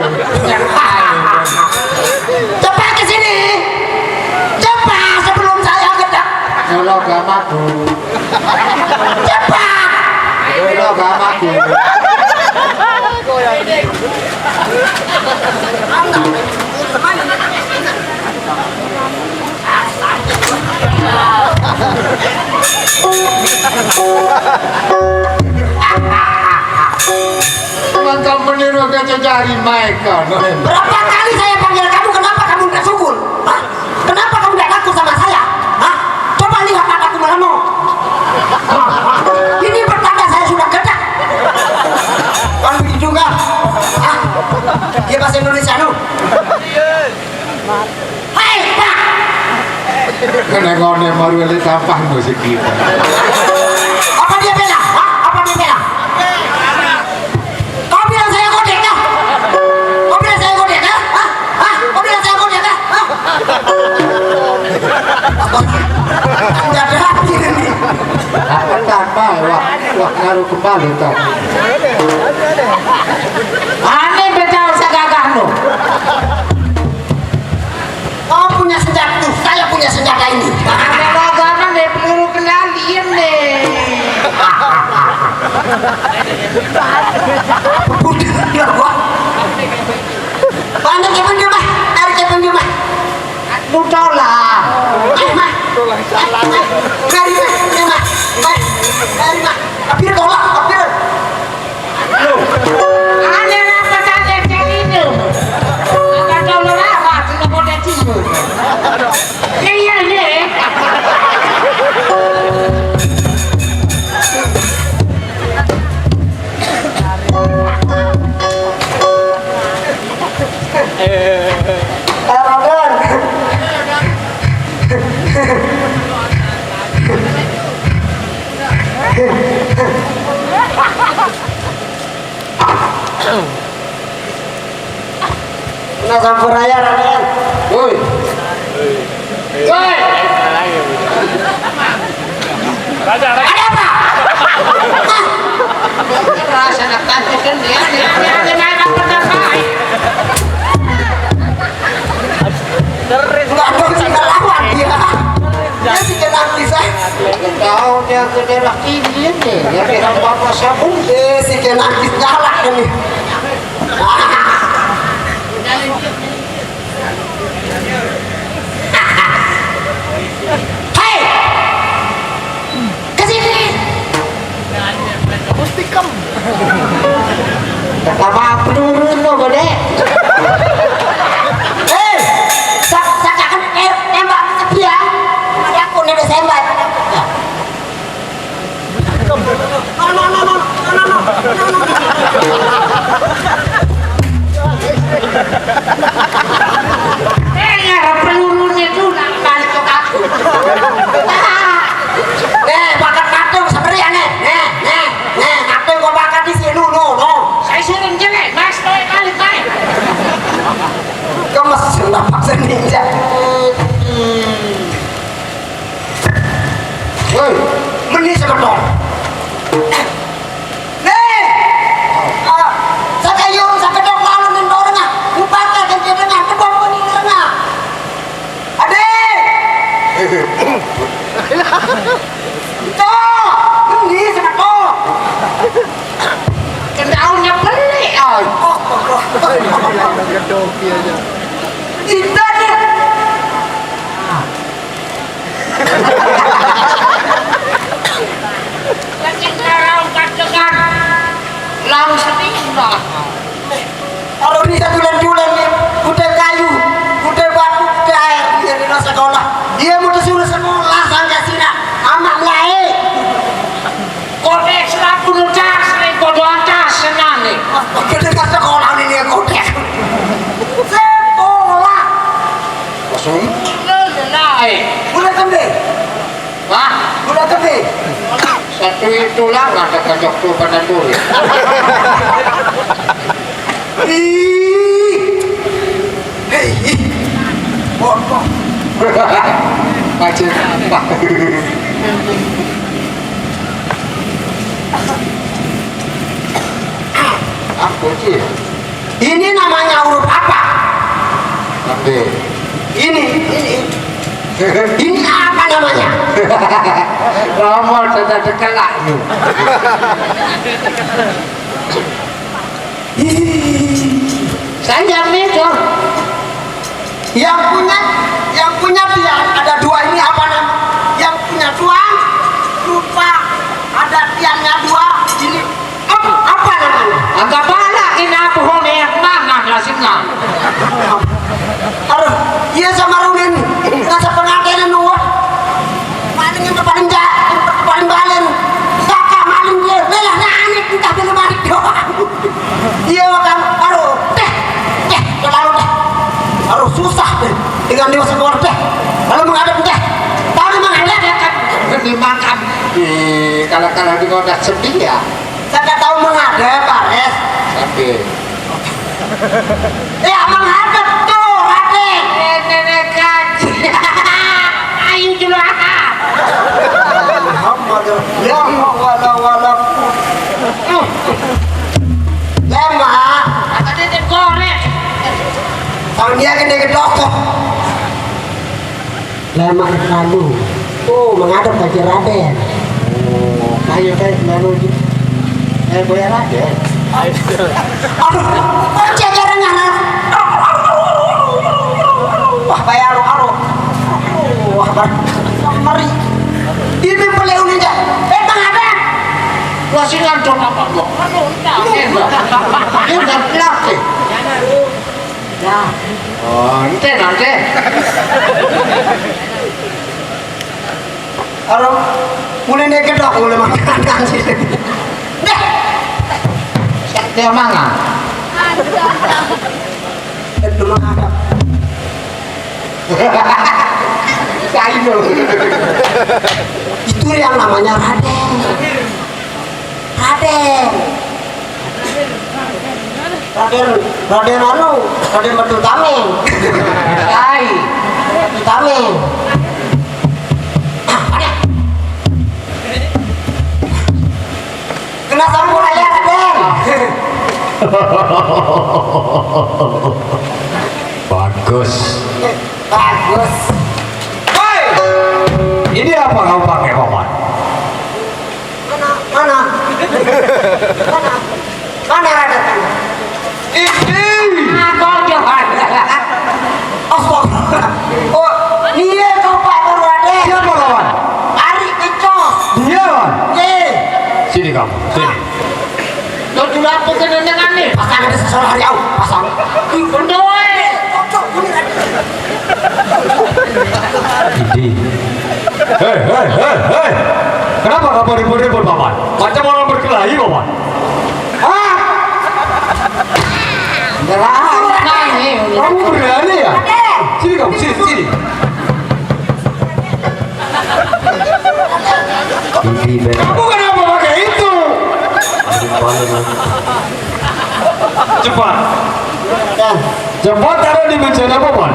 Cepat ke sini. Cepat sebelum saya gedek. Nyolok gak mabuk. Cepat. Nyolok gak mabuk. Mantap meniru kececari Michael. Berapa kali saya panggil kamu, kenapa kamu nggak sukul? Hah? Kenapa kamu nggak takut sama saya? Hah? Coba lihat mataku melomo. Ini pertanda saya sudah gedek. Kan begitu juga. Hah? Dia bahasa Indonesia, no? Hei, Pak! Kena ngone maru ele tampah musik kita. Apa dia bilang? Hah? Apa dia bilang? Kau bilang saya godek kah? Kau bilang saya godek kah? Hah? Hah? Kau bilang saya godek kah? Hah? Nggak ada hati ini. Apa tambah? Wah, wah, ngaruh kembali tadi. Aneh betul sagagah no. Kau punya senjata, saya punya senjata ini. Ada ragaman deh, peluru kendali, iya, nih. Udah, udah, gua. Tarik ke pintu, Mah. Tarik ke pintu, Mah. Lu tolak. Ayo, Mah. Mari, Mah. Ayo, Mah. Mari. Mari, Mah. Kapir tolak, kapir. Loh, ada apa tanya cari itu? Kata kau lewat, sudah kau dah timbul. Iya, iya. Kena sampuraya, Raden. Woi. Woi. Ada apa? Rasa nak tante kan dia, dia, dia, dia main apa tak baik. Enggak ada sih, enggak lawan dia. Dia sih kena kisah. Tahu dia ke daerah tinggi ini, dia kira bapak sabun. Dia sih kena kisah galak ini. Hei! Ke sini! Mustikam. Pertama peluru lo gede. Hei! Sa-, sakakan, eh, tembak ke dia. Ada aku nih, udah sembar. Woi, meni seketok. Nih. Ah, sakayung seketok lalu ning tengah. Upaka kan tengah, tebak meni tengah. Ade. Itu, meni seketok. Kendaunnya pelik, ah. Itu deh. Lagi ngarau kadengan. Langsung ini, nah. Kalau bisa tulen-tulen nih, udah kayu, udah batu, udah air, dia di sekolah. Dia mau disuruh sekolah, sangka sina, anak mulai. Kodek sepatu tas nih, kodoan tas senang nih. Kodek sekolah ini ya, kodek. Sekolah. Kosong. Mulai kembe. Hah? Mulai kembe. Satu itulah, ada kocok tuh pada tuh ya. Ih. Hei, ih. Bodoh. Macam apa? Aku sih. Ini namanya huruf apa? Oke. Ini, ini. Ini apa namanya? Nomor sudah terkelak. Saya mikir. Yang punya, yang punya tiang ada dua ini apa nama? Yang punya tuang lupa ada tiangnya dua. Ini apa, apa namanya? Agak banyak ini aku hone yang mana nasibnya? Aduh, iya sama Runin. Rasa pengantin nuwun. Paling yang paling ja-, paling balen. Kakak maling dia, belah nangis, entah bila balik doang. Iya, kan, aduh, teh, teh, terlalu teh. Aduh, susah deh. Dengan dia masuk keluar teh. Lalu menghadap teh. Tahu dia menghadap? Dia kan dimakan. Ih, kalau, kalau di kota sedih ya. Saya tahu menghadap, Pak Res. Tapi Ya, menghadap tuh, Raden. Eh, nenek kaji. Ayo, julaha. Muhammad, ya, wala, wala. Lemah. Kata dia, dia goreng. Tahun dia gede gedok tuh. Lemah lalu. Oh, menghadap ke Raden. Oh, ayo, teh, lalu. Eh, boya Raden. Aduh, kok jajaran anak? Wah, bayar aru. Wah, bar-, meri. Ini peleu nih, Cak. Eh, Bang Adam. Wah, sing ngantuk apa, Bang? Aduh, entah. Ini enggak. Ini enggak pelatih. Ya. Oh, ente nanti. Aduh, mulai naik gedok, mulai makan. Deh. Dia mana? Itu mah ada. Saya itu yang namanya Raden. Raden. Raden, Raden anu, Raden Batu Tameng. Ai. Batu Tameng. Kena sampul aja, Raden. Bagus. Bagus. Hei! Ini apa kau pakai, Paman? Mana? Mana? Mana? Mana Raden? Ini. Apa, Johan? Apa? Oh, iya, kau Pak Purwade. Siapa lawan? Ari Pecos. Dia, Wan? Iya. Sini kamu, sini. Lo dulu apa kena dengan nih? Pasang ada sesuatu hari au, pasang. Ih, bener, weh. Ini. Hei, hei, hei, hei. Kenapa kamu ribut-ribut, Paman? Macam orang berkelahi, Paman. Hah? Berani. Kamu berani ya? Sini kamu, sini, sini. Ini benar. Kamu kenapa pakai itu? Cepat. Cepat taruh di meja, Paman.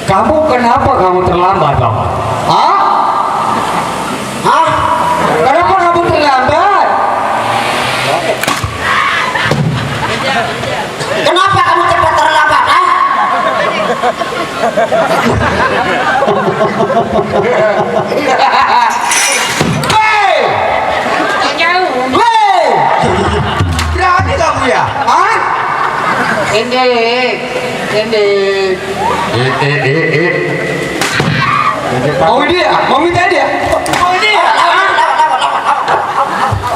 Kamu kenapa kamu terlambat, Bang? Hah? Hah? Kenapa kamu terlambat? Kenapa kamu cepat terlambat, ah? Hei! Hei! Berani kamu ya? Hah? Ini, ini. Eh, eh, eh, eh. Mau dia? Mau minta dia? Mau dia? Hah?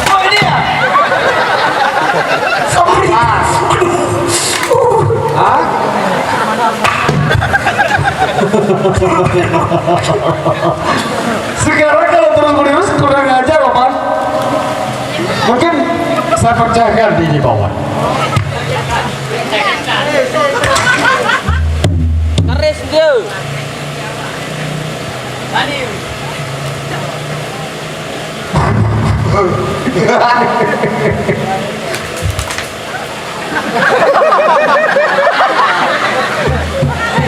Mau dia? Sorry. Hah? Sekarang kalau terus-menerus kurang ajar, Paman. Mungkin saya pecahkan di bawah. Keris dia.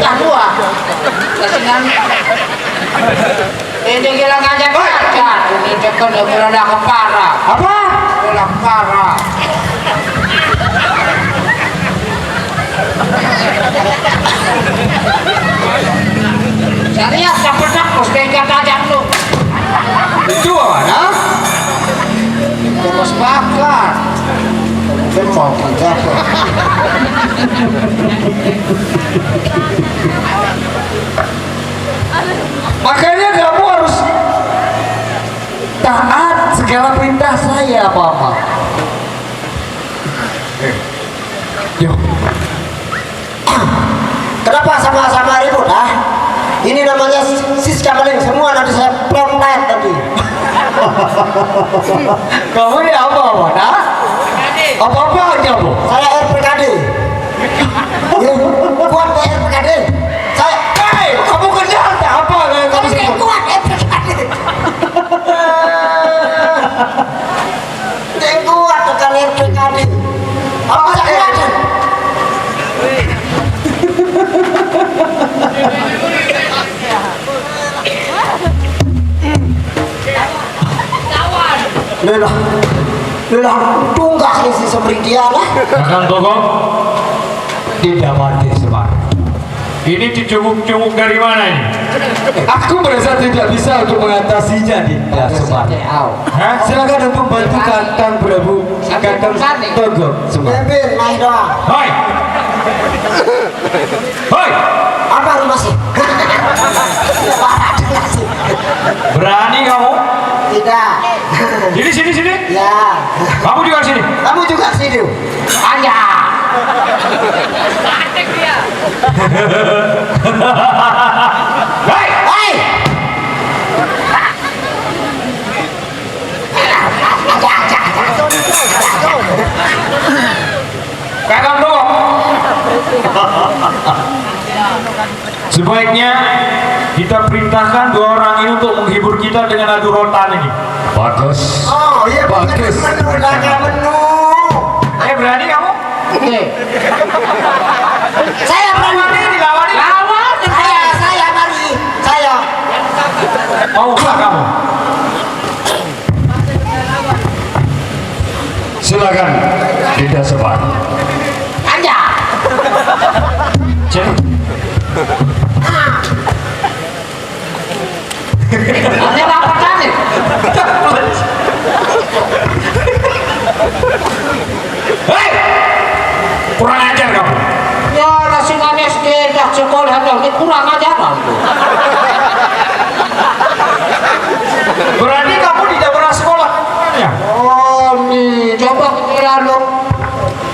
Kamu ah. Kasingan. Ini gila ngajak aja. Ini cekal ya, gila nak kepara. Apa? Gila kepara. Saya lihat tak pernah, bos, tega tajam tuh. Itu mana? Terus bakar. Mungkin mau kita. Makanya kamu harus taat segala perintah saya, Mama. Yo. Kenapa sama-sama ribut, ah? Ini namanya Siska Maling, semua nanti saya plontet nanti. Kamu ini apa, Mona? Apa-apa aja, Bu. Saya R P K D. Ya, kuat di R P K D. Saya, hei, kamu kenal tak apa yang kamu saya sebut? Kuat R P K D. Yang kuat bukan R P K D. Apa yang kuat? Lelah, lelah tunggak nih si Semri dia lah. Kakang Koko, tidak mati Semar. Ini dicunguk-cunguk dari mana ini? Aku merasa tidak bisa untuk mengatasinya, Dinda Semar. Hah? Silakan untuk bantu Kakang Prabu, Kakang Togok Semar. Pimpin, naik doang. Hoi! Hoi! Apa lu masih? Berani kamu? Tidak. Sini, sini, sini. Ya. Kamu juga sini. Kamu juga sini. Aja. Hei! Hei! Pegang dulu. Sebaiknya kita perintahkan dua orang ini untuk menghibur kita dengan adu rotan ini. Bagus. Oh iya, bagus. Menu, menu, menu. Eh, berani kamu? Oke. Saya berani. Lawan ini, lawan ini. Lawan. Saya, saya berani. Saya. Mau nggak kamu? Silakan, Dinda Semar. Aja. Cek. Ini apa tadi? Hei! Kurang ajar kamu. Ya, nasi manis di dah sekolah dah. Ini kurang ajar kamu. Berarti kamu tidak pernah sekolah? Ya. Oh, nih, coba kira dong.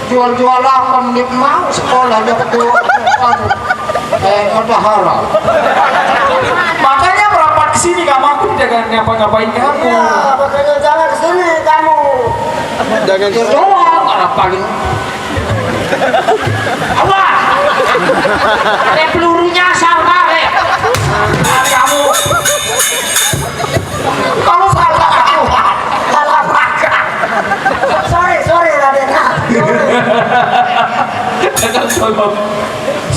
Jual-jual apa, nih, mau sekolah, ya, betul. Eh, udah haram. Makanya merapat ke sini, kamu, aku tidak akan ngapa-ngapain kamu. Iya, makanya jangan ke sini kamu. Jangan. Itu doang, malah paling. Awas! Ada pelurunya, sabar, eh. Kamu. Kamu salah, aku. Salah makan. Sorry, sorry, Raden.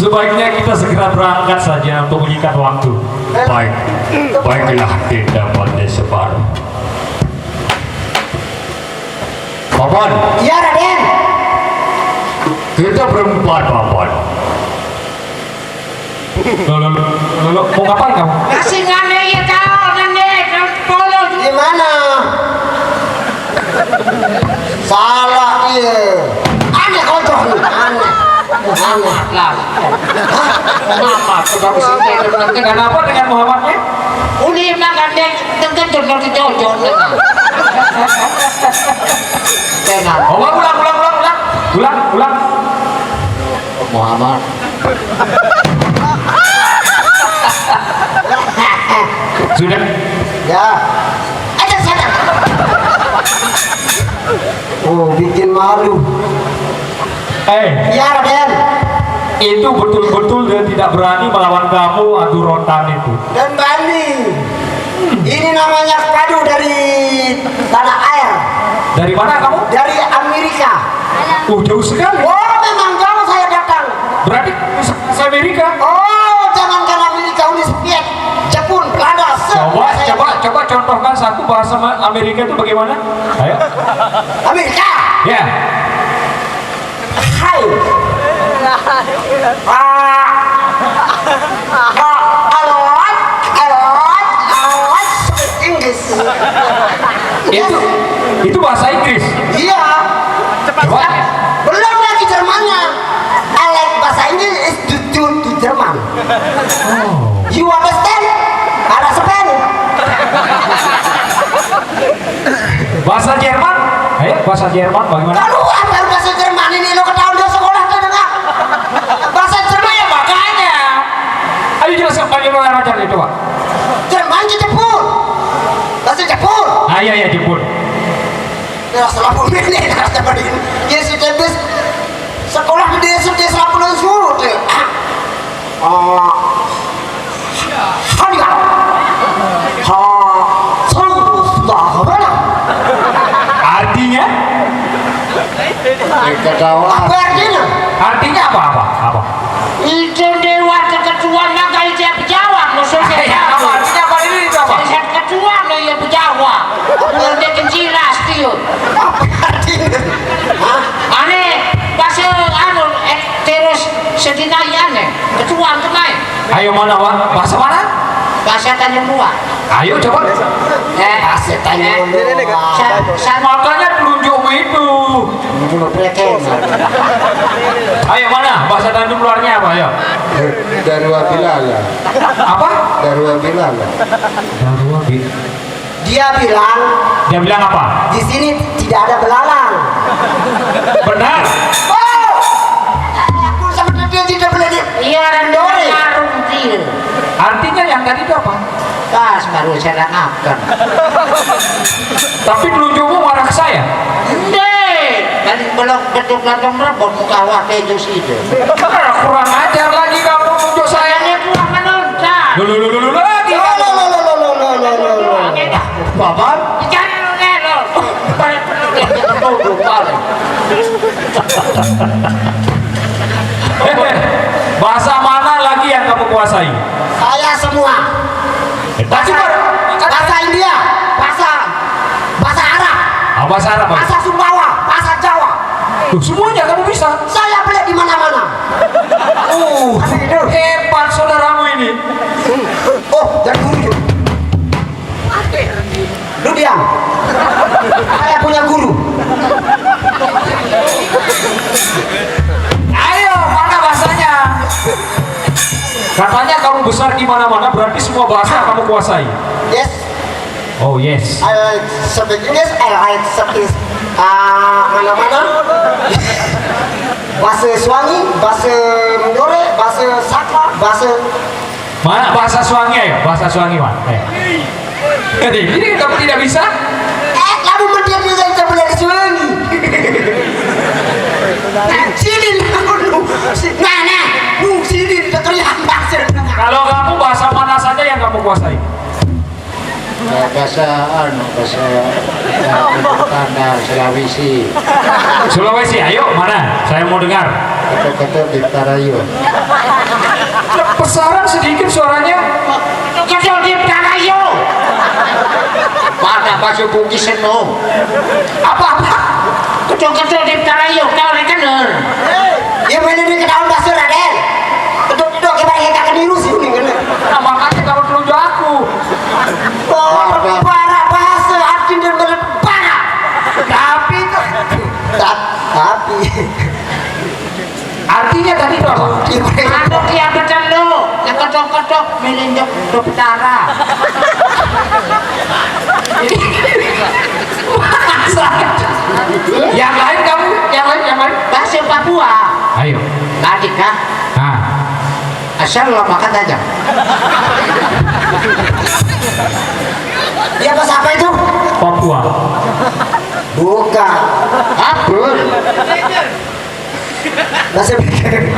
Sebaiknya kita segera berangkat saja untuk mengikat waktu. Baik, baiklah, Dinda Pandai Semar. Paman, iya, Raden. Kita berempat, Paman. Loh, loh, loh, loh, mau ngapain kamu? Kasih ngane ya kau, ngane, kau polo. Di mana? Salah, iya. Aneh kocok nih, aneh. Aneh. Lah. Kenapa? Coba kesini, nanti nggak ada apa dengan Muhammadnya? Uli makan deh, tengkejut nanti cocok. Tenang. Oh, ulang, ulang, ulang, ulang. Ulang, ulang. Muhammad. Sudah. Ya. Ajar sana. Oh, bikin malu. Eh, ya, Raden. Itu betul-betul dia tidak berani melawan kamu, adu rotan itu. Dan Bali. Ini namanya kado dari tanah air. Dari mana kamu? Dari Amerika. Uh, jauh sekali. Oh, memang jauh saya datang. Berarti bahasa Amerika? Oh, jangankan Amerika, Uni Soviet, Jepun, Belanda, semua. Coba, saya coba, coba contohkan satu bahasa Ma-, Amerika itu bagaimana? Ayo. Amerika. Ya. Hai. Ah. Ah, a lot, a lot, a lot speak English. Itu, itu bahasa Inggris. Iya. Coba. Belum lagi Jermannya. I like bahasa Inggris is due to, to Jerman. Oh. You understand? Ada Spain. Bahasa Jerman? Ayo, bahasa Jerman bagaimana? Kalau apa bahasa Jerman ini lo ketahuan dia sekolah tuh dengar. Bahasa Jerman ya makanya. Ayo jelaskan bagaimana caranya coba. Jerman ke Jepun. Bahasa Jepun. Ah, iya, iya, Jepun. Ya, selama ini, ya, sekolah di S D selama suruh deh. Ah. Hanya. Ha. Artinya? Apa artinya? Artinya apa, apa, apa? Itu dewa keketuaan maka itu yang berjawab, maksudnya. Eh, apa artinya, apa ini, itu apa? Saya ketua no ya berjawab. Kalau dia kencing ras dia. Apa artinya? Hah? Aneh, bahasa anu, eh, terus sedinai aneh. Ketua kemai. Ayo, mana, Wak? Bahasa mana? Bahasa Tanjung Buat. Ayo, coba. Eh, bahasa Tanjung Buat. Sa-, sa-, makanya telunjukmu itu. Ayo, mana? Bahasa Tanjung luarnya apa? Ayo. Darua Bilal. Apa? Darua Bilal. Darua Bilal. Dia bilang, dia bilang apa? Di sini tidak ada belalang. Benar. Oh! Aku sama dia tidak boleh di-, iya, rendore. Artinya yang tadi itu apa? Pas baru saya makan. Tapi telunjukmu mengarah ke saya. Nde, kan belum betul belum rebut muka awak itu sih. Kurang ajar lagi kamu nunjuk saya. Ini kurang menonton. Lu, lu, lu, lu, lu, lagi. Lu, lu, lu, lu, lu, lu, lu, lu, lu. Bapak? Jangan lu, lu. Bahasa mana lagi yang kamu kuasai? Saya semua. Eh, bahasa, bahasa India, bahasa, bahasa Arab, ah, bahasa Arab, bahasa Sumbawa, bahasa Jawa. Tuh, semuanya kamu bisa. Saya beli di mana-mana. Uh, hebat saudaramu ini. Oh, jadi guru. Lu diam. Saya punya guru. Ayo, mana bahasanya? Katanya kamu besar di mana-mana, berarti semua bahasa kamu kuasai. Yes. Oh, yes. I speak English, I, I speak, ah, mana-mana. Bahasa Suangi, bahasa Mendore, bahasa Sakra, bahasa. Mana bahasa Suangi, ayo? Bahasa Suangi, mana? Ayo. Jadi, ini kamu tidak bisa? Eh, kamu mendiam juga tidak boleh disuangi. Nah, sini, nah, nah, nah, sini, kita teriak, bahasa. Kalau kamu, bahasa mana saja yang kamu kuasai? Bahasa Bahasa, anu, bahasa, ya, Ibu Tanda, Sulawesi. Sulawesi, ayo, mana? Saya mau dengar. Ketok-ketok di Tarayo. Besar sedikit suaranya. Ketok-ketok di Tarayo. Pada bahasa Bugis, no. Apa-apa? Ketok-ketok di Tarayo, kau rekener. Ya, mana dia ketahuan bahasa, Raden? Ketok-ketok, gimana kita keniru sih, ini, kan? Nah, makanya kalau telunjuk aku. Oh, para bahasa arti dan bener para. Tapi itu. Ta-, tapi. Artinya tadi itu apa? Anu dia betul lo, yang ketok-ketok, miring dok, dok tara. Yang lain kamu, yang lain, yang lain. Bahasa Papua. Ayo. Tadi kah? Ah. Asal lo makan aja. Dia bahasa apa itu? Papua. Bukan. Apa? Bahasa Belakang.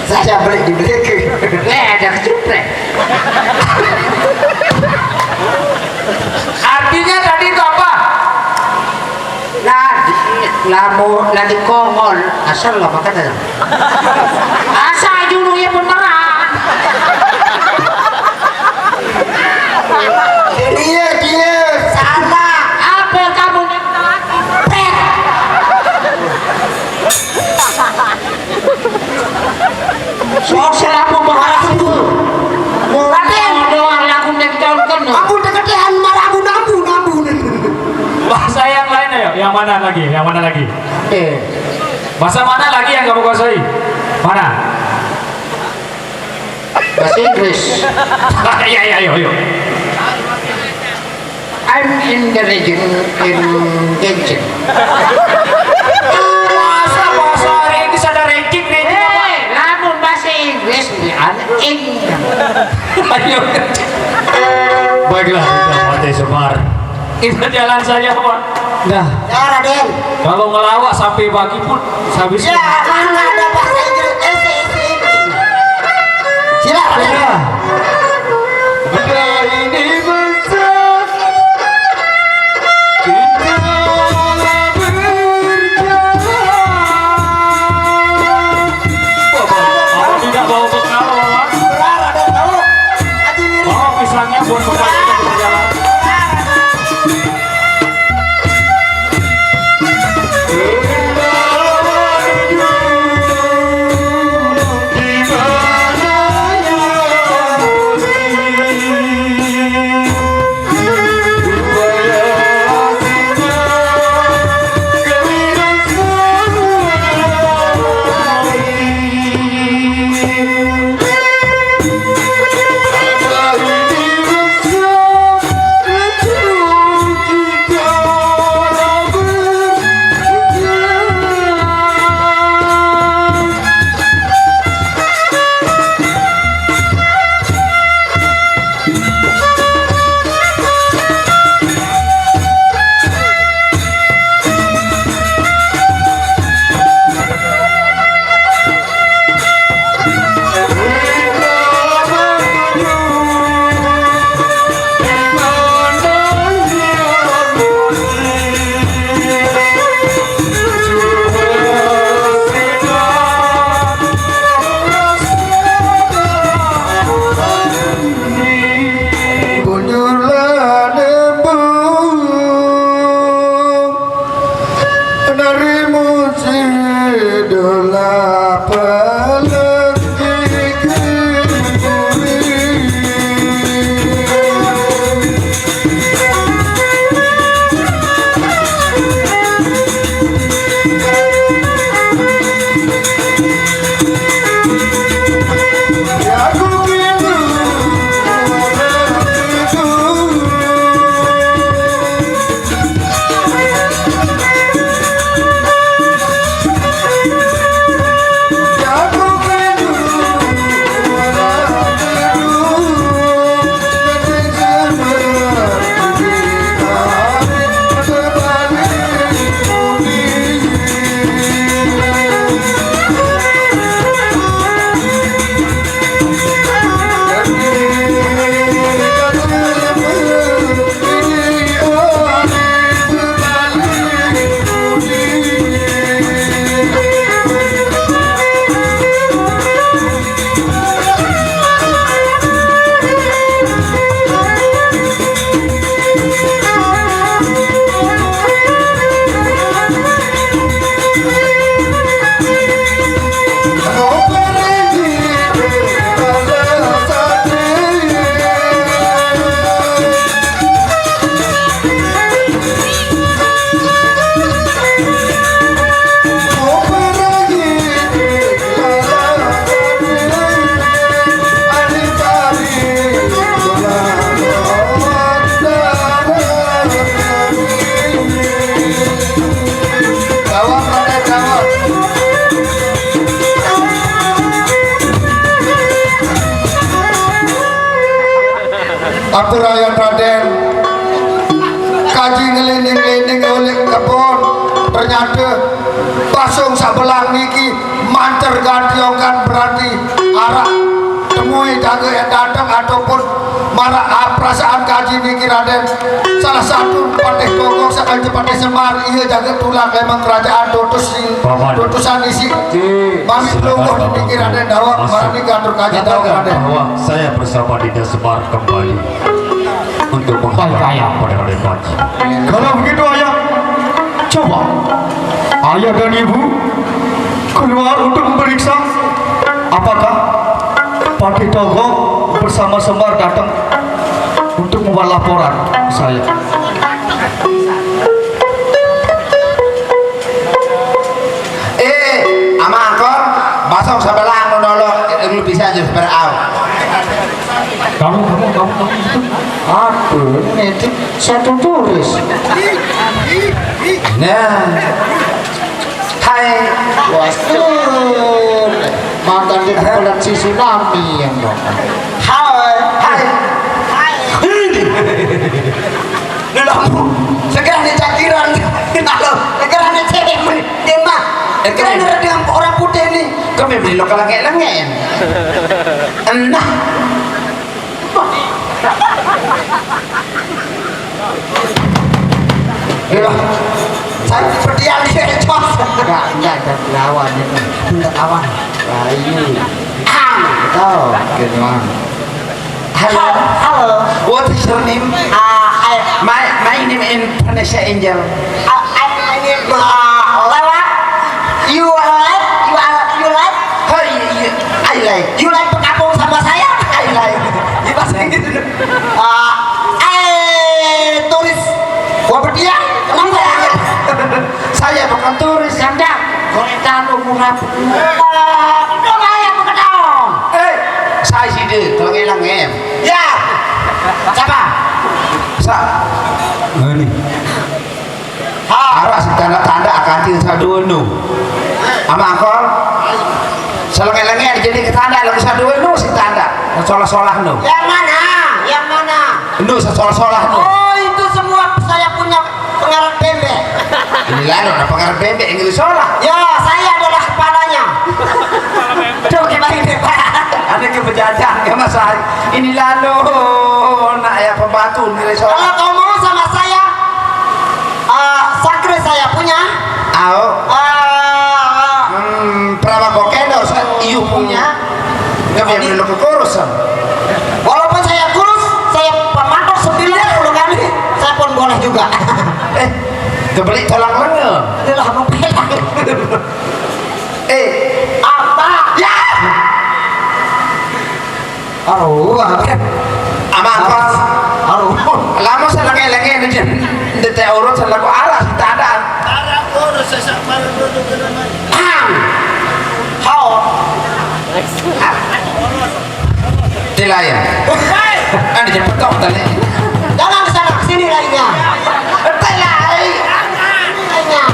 Saya beli di Belakang. Eh, ada kecuprek. Artinya tadi itu apa? Nah, di, lamu, lagi Kongol, asal lo makan aja. Asal dulu ya beneran. Dia, dia, salah. Apa kamu yang salah? Pet. Sok selaku bahas itu. Raden. Doang lagu yang ditonton. Aku deketan marah, ampun, ampun, ampun. Bahasa yang lain, ayo. Yang mana lagi? Yang mana lagi? Eh. Bahasa mana lagi yang kamu kuasai? Mana? Bahasa Inggris. Iya, iya, ayo, ayo. I'm in the region in Genshin. Masa bahasa Inggris ada ranking, ranking apa? Eh, lamun bahasa Inggris, ya, ada ing. Ayo. Baiklah, kita Partai Semar. Kita jalan saja, Pak. Dah. Ya, Raden. Kalau ngelawak sampai pagi pun habis. Ya, mana ada bahasa Inggris? Eh, si, si, si. Silakan. Ya. Benda ini besar. Kita berjalan. Bapak, kalau tidak bawa bekal, Bapak. Benar, ada tahu. Haji Wirid. Bawa pisangnya buat bekal untuk berjalan. Ampurayan Raden, kaji ngelining-lining oleh kebon, ternyata basong sabelang niki manter gantiongkan, berarti arah temui jaga yang datang ataupun marah, ah, perasaan kaji niki, Raden. Salah satu Patih Togog sakan Patih Semar, iya jaga tulang memang kerajaan tutus si Paman. Tutusan isi. Mami pelungguh di pinggir Raden Dawak, marah niki atur kaji Dawak, Raden. Bahwa saya bersama Dinda Semar kembali untuk menghadap pada Raden Panji. Kalau begitu, Ayah, coba Ayah dan Ibu keluar untuk memeriksa apakah Patih Togog bersama Semar datang untuk membuat laporan ke saya. Eh, Ama Angkor, basong sabelang nu nolok, lu bisa aja berau. Kamu, kamu, kamu, kamu itu apa? Ini satu turis. Nah. Hai. Waduh. Mantan di bulan si tsunami yang dong. Hai. Hai. Ini. Lho, segera nih cakiran. Halo, segera nih cewek nih. Dia mah. Segera nih dengan orang putih nih. Kami beli lokal lengek-lengek. Enak. Iya. Saya seperti yang dia, Jos. Enggak, enggak ada lawan ini. Enggak lawan. Wah, ini. Ah, tahu, gitu. Hello. Hello. What is your name? Uh, I, my, my name is Vanessa Angel. Uh, I, my name uh, Lela. You like? You are, you like? Oh, you, you, I like. You like bergabung sama saya? I like. Di bahasa Inggris. Uh, eh, turis. Wah, berdia. Kenapa ya? Saya bukan turis. Janda. Koretan umur apa? Itu bahaya apa kedong? Eh, saya sih deh, kalau ngelang em. Ya. Siapa? Sa. Ini. Arah si tanda-tanda akan tin saduan nu. Ama Angkor. Selenge-lenge jadi ketanda lalu saduan nu si tanda. Solah-solah nu. Yang mana? Yang mana? Nu solah-solah nu. Oh, itu semua saya punya pengarat bembe. Ini lalu ada pengarat bembe yang solah. Ya, saya adalah kepalanya. Tuh gimana ini, Pak? Ada kebejajan ya Mas Ari. Ini lalu nak ya pembantu nilai solah. Kalau kau mau sama saya, eh, sakre saya punya. Au. Eh, Hmm, perawan kokendo, sa-, iu punya. Enggak punya dulu kurus, Sam. Walaupun saya kurus, saya pematok sembilan puluh kali, saya pun boleh juga. Eh, kebeli tulang lengan. Adalah apa? Eh, apa? Ya. Aduh, apa? Aman, Pas. Aduh. Lama saya lagi-lagi ini, Jen. Ndete urut saya laku arah, tak ada. Arah urut, saya sama dulu, dulu, dulu. Pam! Hao. Tilai. Kan dia petok tadi. Jangan ke sana, ke sini lainnya. Tilai. Sini lainnya.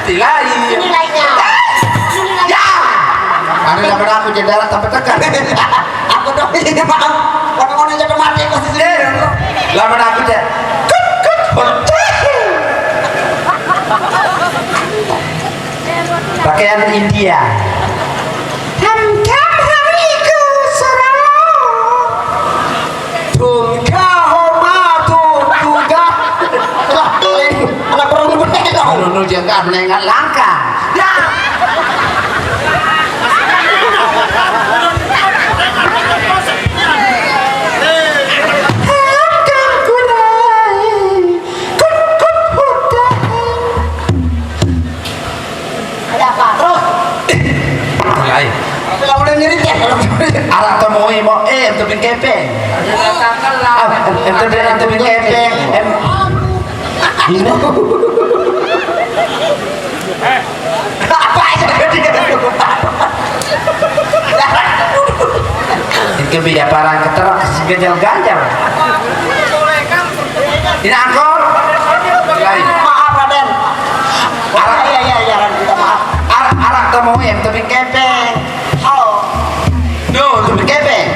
Tilai. Sini lainnya. Sini lainnya. Ya. Ada dapat aku jendela tempat tekan. Aku dong ini, maaf. Tapi mau nanya mati posisi. Eh, lama aku cek. Kut, kut, kut. Pakaian India. Ham, ham, hariku, serau. Tungka, homa, tungka. Lah, ini anak perempuan itu. Anu, nu, jangan menengah langkah. Ya. Ada apa? Terus? Lain. Kalau udah nyerit ya, kalau arak temui mau eh, em tebing kepeng. Ah, em tebing, em tebing kepeng. Em. Ini. Apa aja dia? Itu biar parang keterak ganjal-ganjal. Ini angkor. Lain. Maaf, Raden. Arak. Iya, iya, iya, Raden, minta maaf. Arak, arak temui em tebing kepeng. Oh. Duh, tebing kepeng.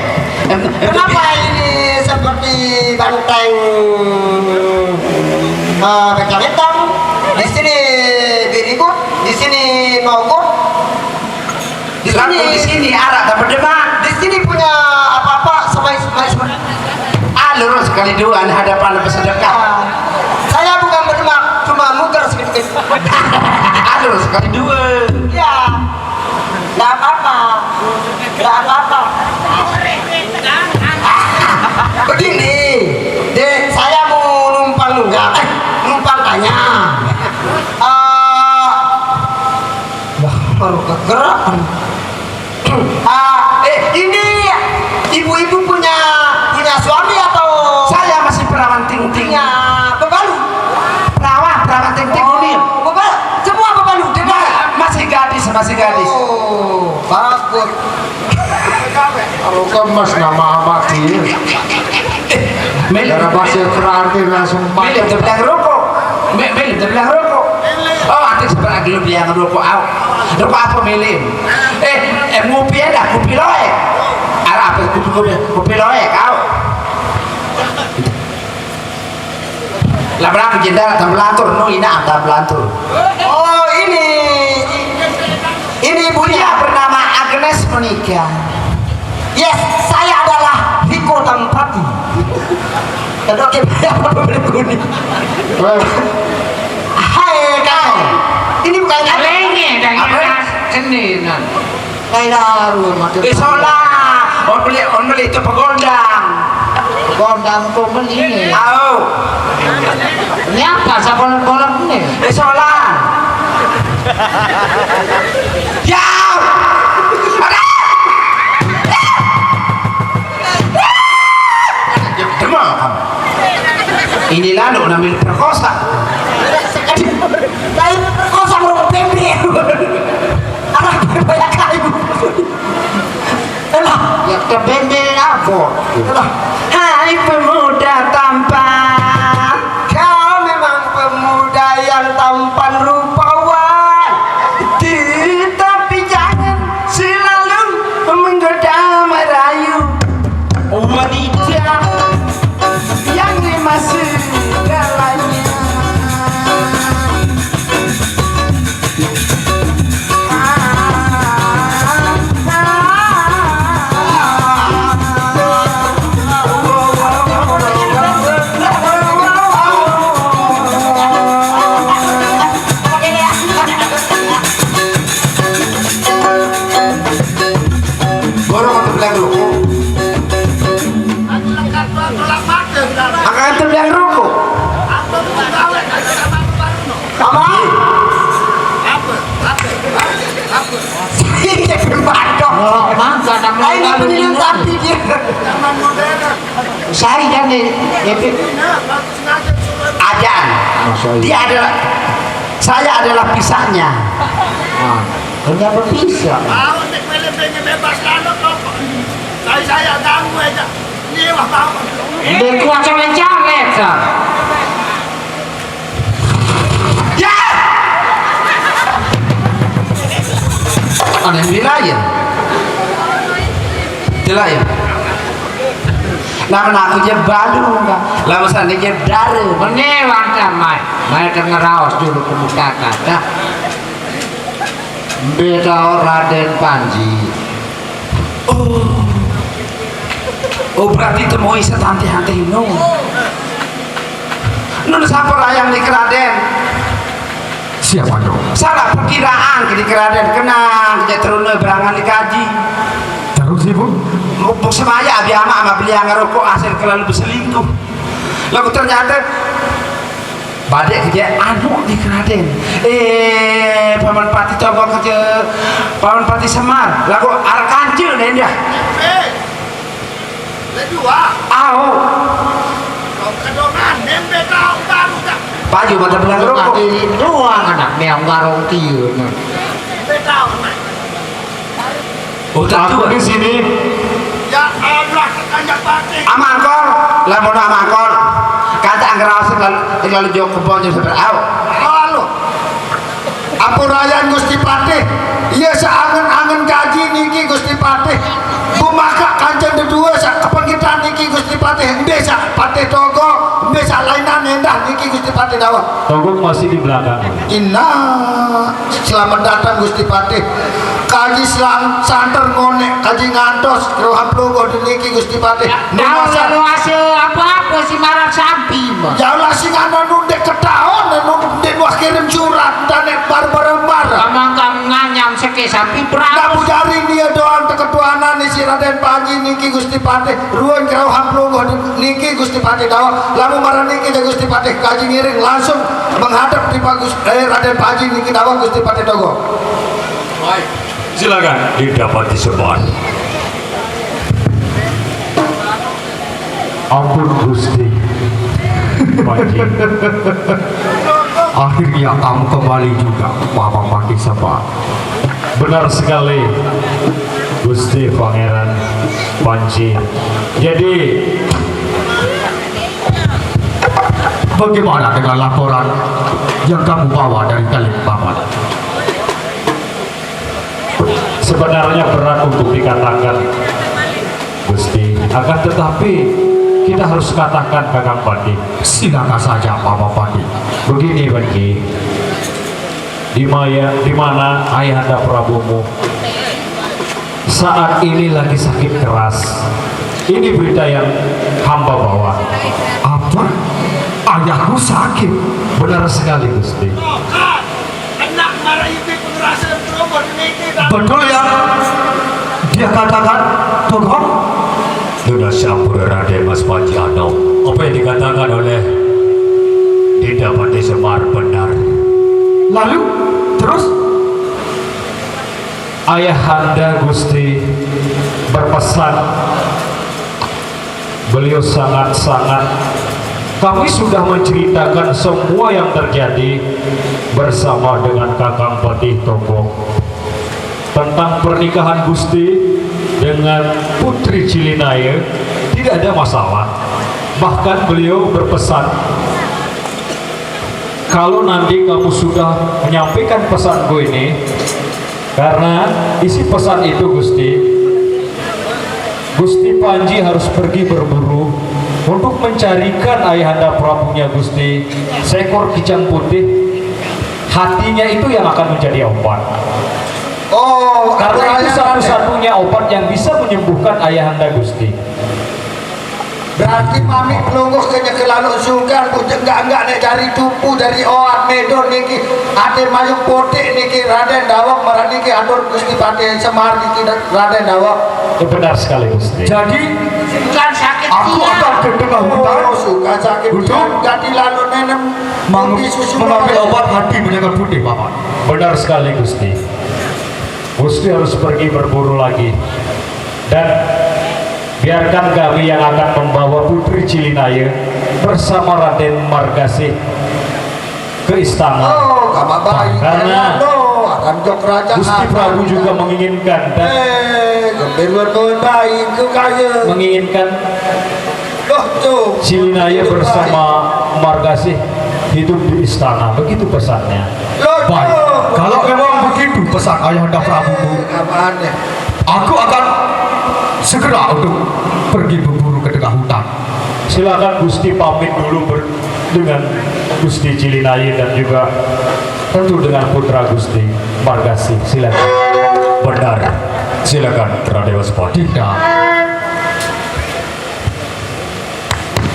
Em, em, kenapa ini seperti ban Aku di sini arah tak berdemak. Di sini punya apa-apa, semai, semai, semai. Ah, lurus sekali dua, hadapan bersedekah. Saya bukan berdemak, cuma muter sedikit. Ah, lurus sekali dua. Ya, nggak apa-apa. Nggak apa-apa. Begini, Dek, saya mau numpang nunggak, eh, numpang tanya. Eh, wah, baru kegerakan. Ah, eh, ini ibu-ibu punya, punya suami atau? Saya masih perawan ting-ting. Punya bebalu? Perawan, perawan ting-ting, oh, Unin. Bebalu, semua bebalu, dengar. Ma-, masih gadis, masih gadis. Oh, bagus. Kalau kemas nama amat sih. Meli, Cara pasir terakhir langsung milih dia bilang rokok. Me-, milih dia bilang rokok. Oh, nanti sebelah dulu bilang rokok, au. Rokok apa milih? Eh, eh, ngopi aja, kopi loe. Arah apa kopi, kopi, kopi loe, kau. Lah berapa jendela tambah lantur, no ina tambah lantur. Oh, ini, ini ibunya. Dia bernama Agnes Monica. Yes, saya adalah Riko Tampati. Aduh, oke, apa berguni? Wah. Hai, kau. Ini bukan kata. Lenge, dan apa? Ini, nah. Kaidaru, maksud. Eh, sola. On beli, on beli itu pegondang. Pegondang pembeli ini. Au. Ini apa? Siapa golok ini? Eh, sola. Ya. Ada. Ya, demam. Ini lalu namanya perkosa. Lain perkosa, mau pempek. Anak banyak kayu. Elah. Ya, kebembel apa? Elah. Hai pemuda tampan. Kau memang pemuda yang tampan rupawan. Tetapi jangan selalu menggoda merayu wanita yang masih galanya. Borong atau bilang rokok? Angkat atau bilang rokok? Sama? Ini pembantu. Oh, mangga nama. Ah, ini pendidikan sapi dia. Saya jadi, jadi. Ajan. Oh, saya. Dia adalah, saya adalah pisahnya. Ah, kenapa pisah? Mau nek mele pengen bebas lalu kok. Saya, saya ganggu aja. Ini wah bangun. Dia kuasa mencari, Kak. Ya! Ada yang dilayan. Dilayan. Nama aku je balu, Kak. Lama sana je dare. Mene wanta mai. Mai tengeraos dulu ke muka kata. Beda Raden Panji. Oh. Oh, berarti temui setante hante ino. Nun sapa rayang di Keraden? Siapa dong? Salah perkiraan ke di Keraden. Kenang, je teruna berangan dikaji. Terus, Ibu? Mumpung semaya abi ama ama beli yang ngerokok hasil kelalu berselingkuh. Lalu ternyata badek ke je anu di Keraden. Eh, Paman Pati Togong ke je Paman Pati Semar. Lalu arkanjil deh dia. Kedua. Au. Kau kedongan, nembe kau baru dah. Paju mata belang rokok. Tadi doang anak meong garong kieu. Nembe kau, nah. Oh, tak. Aku tahu di sini. Ya Allah, sekanja pakai. Amangkor, lamun amangkor. Kata anggraos lalu, lalu jok kebon jok seber au. Lalu. Ampurayan Gusti Patih, ieu saangen-angen kaji niki Gusti Patih. Bumaka kancen dedua sa kepengitan niki Gusti Patih, embe sa Patih Togong, embe sa lainan endah niki Gusti Patih dawuh. Togong masih di belakang. Inna, selamat datang Gusti Patih. Kaji selang santer ngonek, kaji ngantos, roham pelungguh niki Gusti Patih. Nang masa luase apa-apa si marat sampi, Mas. Jauh lah sing ana nundek ketaon, nundek wah kirim surat, dane bar-bar marah. Kamang kang nganyam seke sampi Prabu. Nak bujari dia doang teketuanan si Raden Panji niki Gusti Patih. Ruang kerauham pelungguh niki Gusti Patih dawak. Lamun marah niki ja Gusti Patih kaji ngiring langsung menghadap di Pak Gus-, eh, Raden Panji niki dawak Gusti Patih Togo. Silakan didapati sebar. Ampun Gusti. Panji. Akhirnya kamu kembali juga, Mama Maki Sebar. Benar sekali, Gusti Pangeran Panji. Jadi, bagaimana dengan laporan yang kamu bawa dari Kalimpaman? Sebenarnya berat untuk dikatakan, Gusti. Akan tetapi, kita harus katakan, Kakang Pati. Silakan saja, Mama Pati. Begini, Panji. Di maya-, di mana Ayahanda Prabumu saat ini lagi sakit keras. Ini berita yang hamba bawa. Apa? Ayahku sakit? Benar sekali, Gusti. Betul yang dia katakan, Togong? Sudah sampun, Raden Mas Panji Anom. Apa yang dikatakan oleh Dinda Pati Semar benar. Lalu, terus? Ayahanda Gusti berpesan, beliau sangat-sangat, kami sudah menceritakan semua yang terjadi bersama dengan Kakang Patih Togo tentang pernikahan Gusti dengan Putri Cilinaya. Tidak ada masalah. Bahkan beliau berpesan, kalau nanti kamu sudah menyampaikan pesanku ini, karena isi pesan itu, Gusti, Gusti Panji harus pergi berburu untuk mencarikan Ayahanda Prabunya Gusti seekor kijang putih. Hatinya itu yang akan menjadi obat. Oh, karena itu satu-satunya obat yang bisa menyembuhkan Ayahanda Gusti. Berarti mami pelungguh kenya kelaluk sukan, bujeng enggak-enggak nek dari tupu, dari oat medon niki, ate mayung potik niki, Raden Dawak marah niki, atur Gusti Patih Semar niki, Raden Dawak. Benar sekali, Gusti. Jadi, bukan sakit aku dia. Akan ke tengah hutan. Oh, suka sakit untuk dia, ganti lalu nenem mang-, susu mengambil obat hati menjaga putih, Bapak. Benar sekali, Gusti. Gusti harus pergi berburu lagi. Dan biarkan kami yang akan membawa Putri Cilinaya bersama Raden Margasih ke istana. Oh, kabar baik. Karena Gusti Prabu juga menginginkan dan menginginkan Cilinaya bersama Margasih hidup di istana. Begitu pesannya. Baik, kalau memang begitu pesan Ayahanda Prabu, aku akan segera untuk pergi berburu ke tengah hutan. Silakan Gusti pamit dulu ber-, dengan Gusti Cilinaya dan juga tentu dengan putra Gusti Margasih. Silakan. Benar. Silakan, Raden Waspati. Dinda.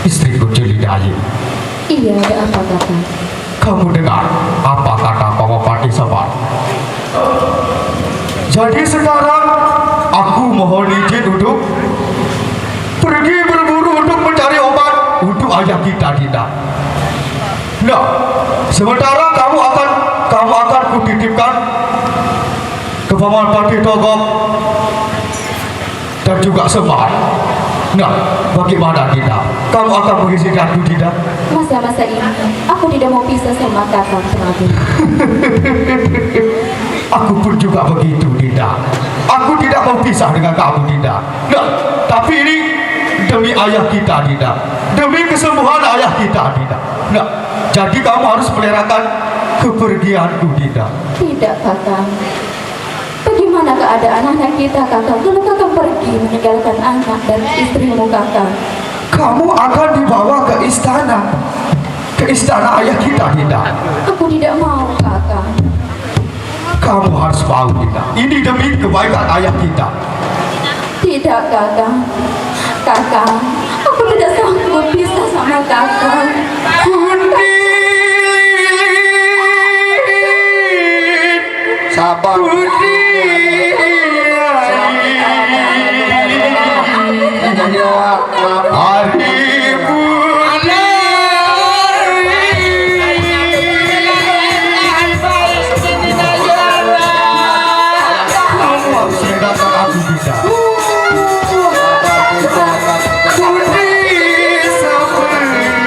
Istriku Cilinaya. Iya, ada apa, Kakang? Kamu dengar apa kata Pangopati Sabar? Jadi sekarang aku mohon izin untuk pergi berburu untuk mencari obat untuk ayah kita, Dinda. Nah, sementara kamu akan, kamu akan kutitipkan ke Paman Patih Togok dan juga Semar. Nah, bagaimana, Dinda? Kamu akan mengizinkanku, Dinda? Masa-masa ini, aku tidak mau pisah sama Kakang Prabu. Aku pun juga begitu, Dinda. Aku tidak mau pisah dengan kamu, Dinda. Nah, tapi ini demi ayah kita, Dinda. Demi kesembuhan ayah kita, Dinda. Nah, jadi kamu harus merelakan kepergianku, Dinda. Tidak, Kakang. Bagaimana keadaan anak kita, Kakang, kalau Kakang pergi meninggalkan anak dan istrimu, Kakang? Kamu akan dibawa ke istana. Ke istana ayah kita, Dinda. Aku tidak mau, Kakang. Kamu harus mau, Dinda. Ini demi kebaikan ayah kita. Tidak, Kakang. Kakang, aku tidak sanggup pisah sama Kakang. Kundi. Sabar. Kundi. Hari. Kamu harus meninggalkan aku, Dinda. Budi sabar. Budi sabar. Budi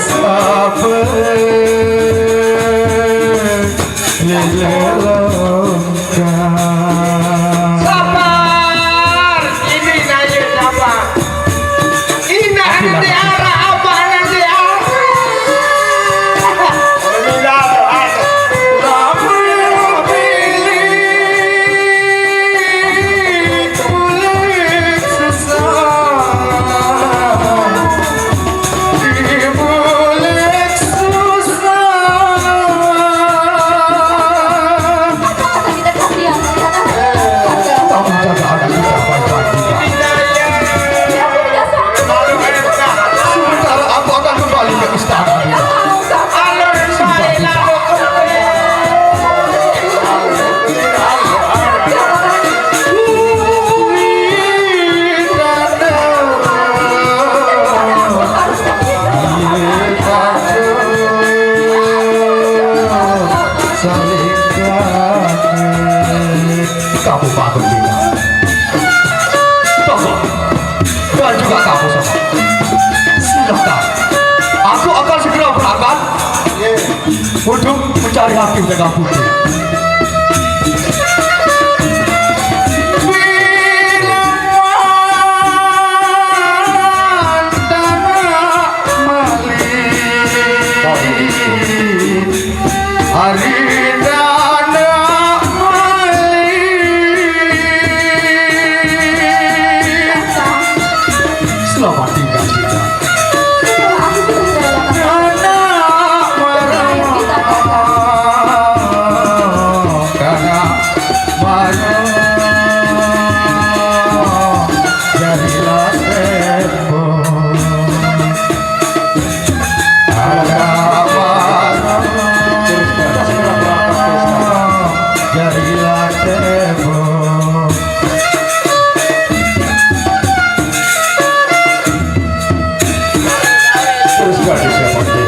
sabar. Lelongka. Sabar. Ini naya sabar. Ina nanti arah, apa nanti arah. Sementara aku akan kembali ke istana. Kamu bangun, Dinda. Tunggu. Dan juga kamu, Semar. Silakan. Aku akan segera berangkat untuk mencari Hakim Tengah Putih. Hari Dana Mali. Selamat tinggal, Dinda. Anak marah, anak marah, jadilah tembok. Anak marah, jadilah tembok. Terus gak bisa pakai.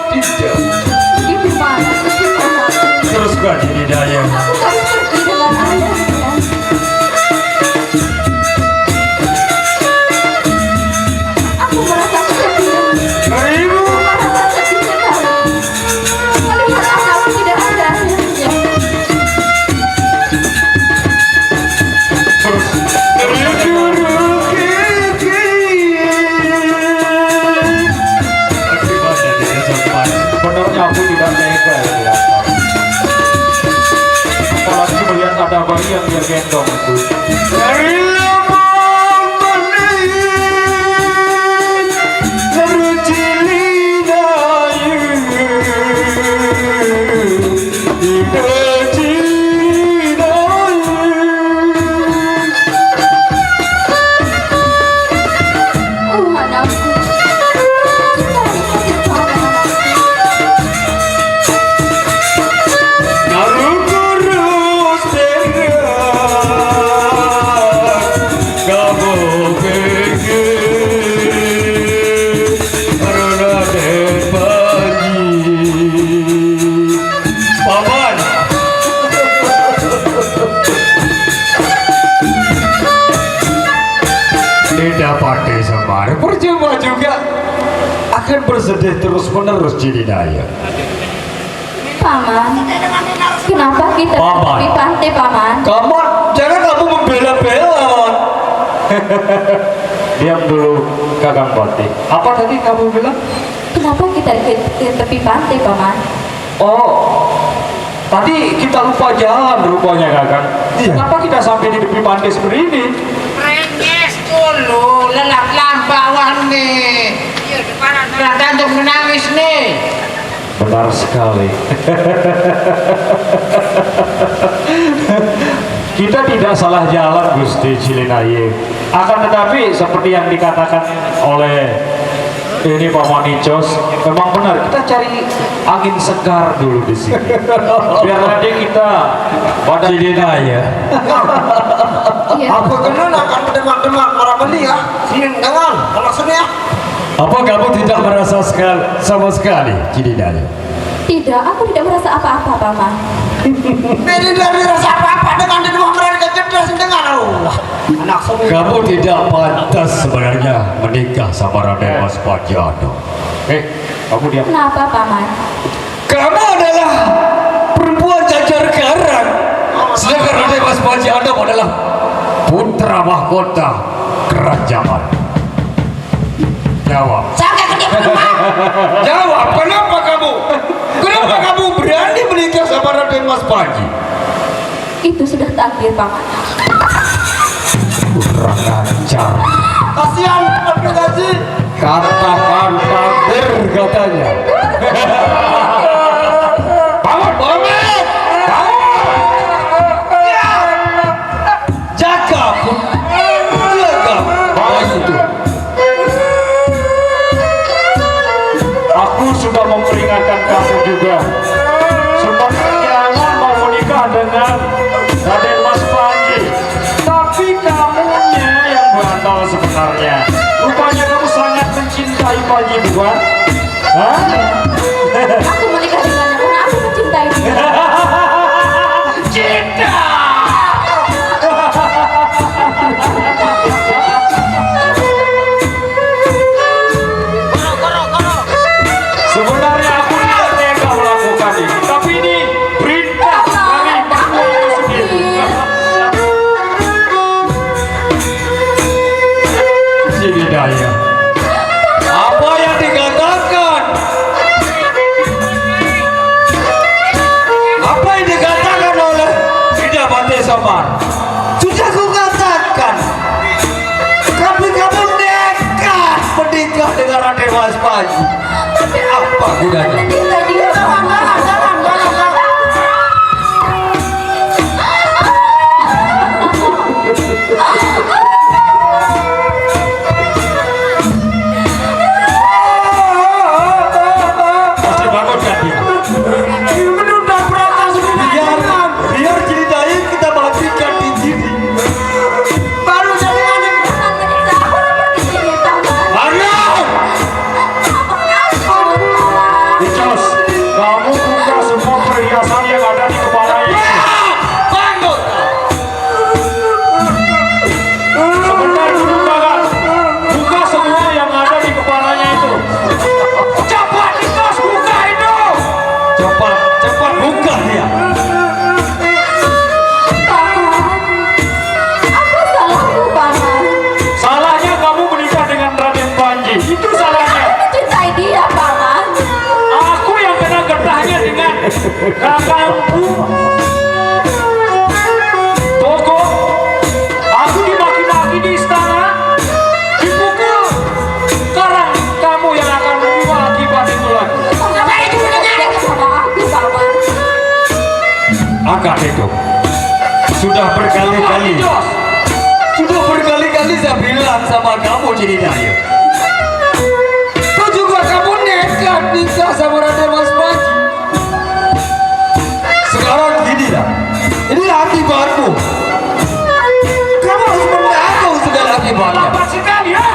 Tidak. Itu, Pak. Itu, Pak. Terus gak jadi daya. Aku harus pergi dengan ayahnya. Aku merasa sedih. Aku merasa sedih sekali. Melihat anakku tidak ada ayahnya. Sebenarnya aku tidak tega ya, Dinda. Apalagi melihat ada bayi yang dia gendong itu. Dari lama menit, dari cili dayu. Paman. Tidak pakai Semar, percuma juga. Kan bersedih terus-menerus, Cili Daya. Paman, kenapa kita Paman. Di pantai, Paman? Kamu, jangan kamu membela-bela, Wan. Diam dulu, Kakang Patih. Apa tadi kamu bilang? Kenapa kita di, di tepi pantai, Paman? Oh, tadi kita lupa jalan rupanya, Kakang. Iya. Kenapa kita sampai di tepi pantai seperti ini? Rengges dulu, lelap lambawan nih. Udah tantuk menangis nih. Benar sekali. Kita tidak salah jalan, Gusti Cilinaye. Akan tetapi, seperti yang dikatakan oleh ini Pak Manicos, memang benar, kita cari angin segar dulu di sini. Biar nanti kita pada Cilinaye. Iya. Apa kena nak demak-demak marah beli ya? Sini dengan, maksudnya. Apa kamu tidak merasa sekal-, sama sekali, Cilinaye? Tidak, aku tidak merasa apa-apa, Paman. Beda dari rasa apa-apa dengan di rumah mereka cerdas dengan Allah. Anak semua. Kamu tidak pantas sebenarnya menikah sama Raden Mas Panji Anom. Eh, kamu diam. Kenapa, Paman? Kamu adalah perempuan cacar karang, sedangkan Raden Mas Panji Anom adalah putra mahkota kerajaan. Jawab. Saya nggak kerja. Jawab, kenapa kamu? Kenapa kamu berani menikah sama Raden Mas Panji? Itu sudah takdir, Paman. Kurang ajar. Kasihan, Abdul Gaji. Katakan takdir katanya. Bangun, bangun. Bangun. Ya. Jaga, Put-, jaga bayi itu. Aku sudah memperingatkan kamu juga supaya jangan mau menikah dengan Raden Mas Panji. Tapi kamunya yang bandel sebenarnya. Rupanya kamu sangat mencintai Panji, bukan? Hah? Aku menikah dengannya karena aku mencintai dia. Cinta. Sebenarnya aku tidak tega melakukan ini, tapi ini perintah dari Pak Guru sendiri. Sini daya. Apa yang dikatakan? Apa yang dikatakan oleh Ida Bante Somar? Sudah kukatakan, tapi kamu nekat menikah dengan Raden Mas Panji. Tapi apa gunanya? Tidak, tidak, jangan, jangan, jangan, jangan. Masih bangun kan dia? Biar, biar ceritain kita matikan di sini. Baru jadi anak. Ayo! Icos, kamu buka semua perhiasan yang ada di kepala ini. Bangun! Sebentar dulu, Kakak. Buka semua yang ada di kepalanya itu. Cepat, Icos, buka itu. Cepat, cepat buka dia. Paman, apa salahku, Paman? Salahnya kamu menikah dengan Raden Panji. Itu salahnya. Aku mencintai dia, Paman. Aku yang kena getahnya dengan kakakmu. Toko, aku dimaki-maki di istana, dipukul. Sekarang kamu yang akan menerima akibat itu lagi. Kenapa itu terjadi sama aku, Paman? Angkat itu. Sudah berkali-kali. Sudah berkali-kali saya bilang sama kamu, Cili Daya. Toh juga kamu nekat nikah sama Raden Mas Panji. Sekarang gini lah. Ini akibatmu. Kamu harus menanggung segala akibatnya. Lambat sekali, ya.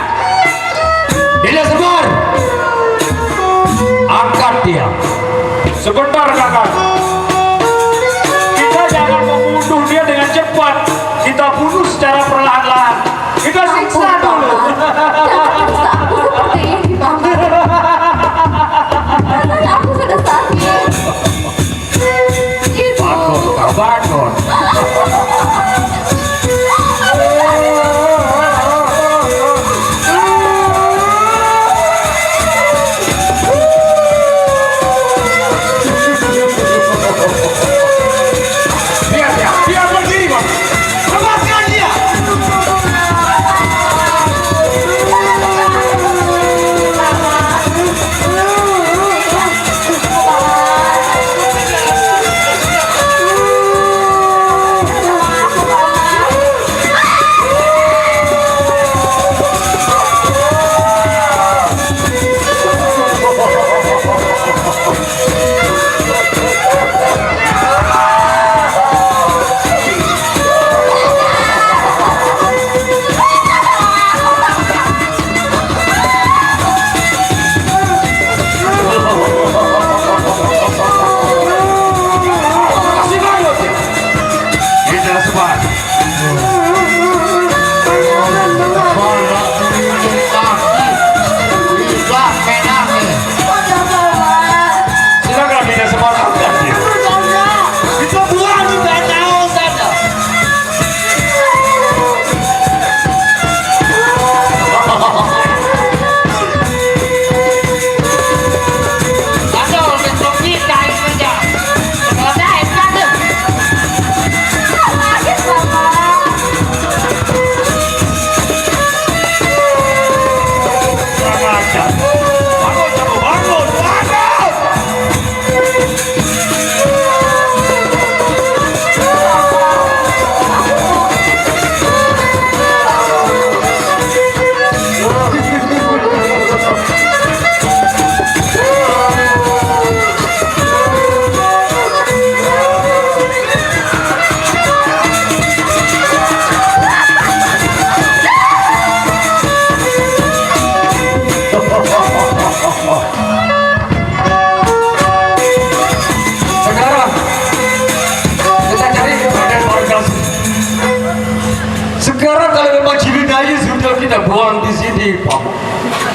Tidak sabar. Angkat dia. Sebentar, Kakak. Kita jangan membunuh dia dengan cepat. Kita bunuh secara perlahan-lahan. Kita siksa dulu. Jangan siksa aku seperti ini, Paman.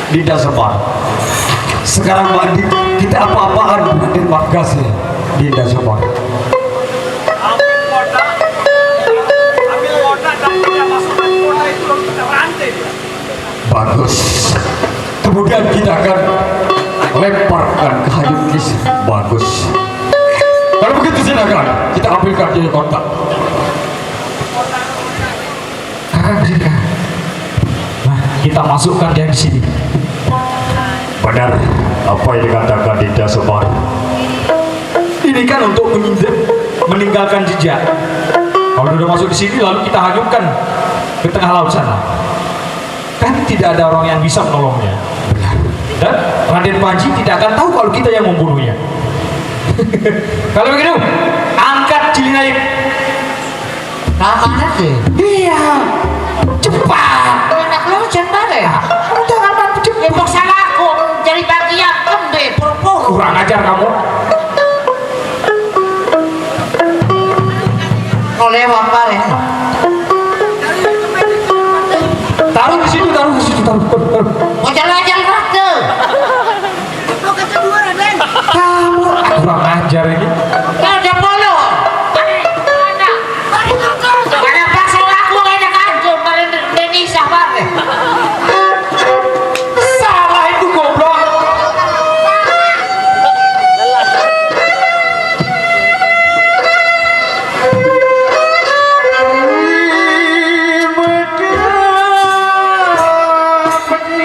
Dinda Semar. Sekarang, Pak, di, kita apa-apaan Raden Margasya, Dinda Semar. Ambil kotak, ambil kotak dan kita masukkan kotak itu, lalu kita rantai dia. Bagus. Kemudian kita akan lemparkan ke Hayuk Kis. Bagus. Kalau begitu, silakan kita ambilkan dia kotak. Kakang, sini, Kakang. Nah, kita masukkan dia di sini. Benar apa yang dikatakan Dinda Semar. Ini kan untuk menginjak, meninggalkan jejak. Kalau udah masuk di sini, lalu kita hanyutkan ke tengah laut sana. Kan tidak ada orang yang bisa menolongnya. Benar. Dan Raden Panji tidak akan tahu kalau kita yang membunuhnya. Kalau begitu, angkat Cilinaik. Kamana sih? Iya. Cepat. Enak lo jangan ya. Udah amat cepat. Ya, paksa aku jadi bagian kembe, pur-pur. Kurang ajar kamu. Kau lewat balik. Taruh di situ, taruh di situ, taruh, taruh, taruh. Mau jalan-jalan rata. Mau kata dua, Raden. Kamu kurang ajar ini. Kau udah polo. Mana? Mana kau? Mana pasal aku enak aja, mana Indonesia, mana? Salah itu, goblok.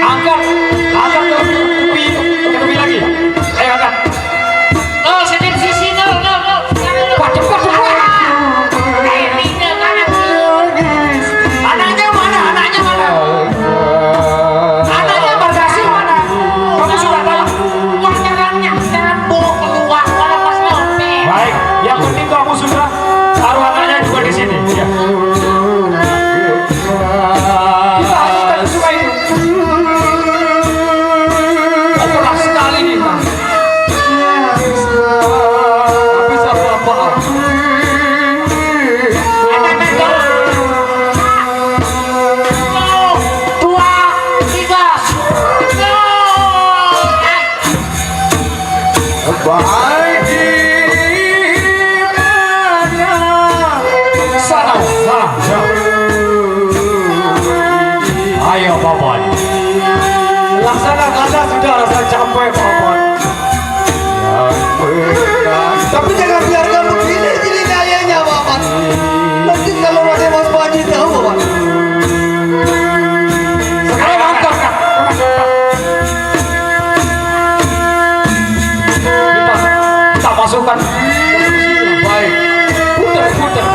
Angkat, angkat ke tepi, ke tepi lagi. Eh, angkat. Oh, sedikit sisi, no, no, no. Wah, cepat, cepat. Eh, pindah, mana? Anaknya mana? Anaknya mana? Anaknya Margasya mana? Kamu sudah tahu? Yang terangnya, jangan bawa keluar, kalau pas ngopi. Baik, yang penting kamu sudah taruh anaknya juga di sini. Ya. Kita hanyutkan ke sungai itu. Keras sekali nih, Bang. Nggak bisa apa-apa. Dua, tiga. Bagaimana? Salah, salah, salah. Ayo, Paman. Laksana kata sudah rasa capek, Paman. Tapi jangan biarkan begini jadi gayanya, Paman. Nanti kalau Raden Mas Panji tahu, Paman. Sekarang angkat. Kita, kita masukkan. Baik. Putar, putar.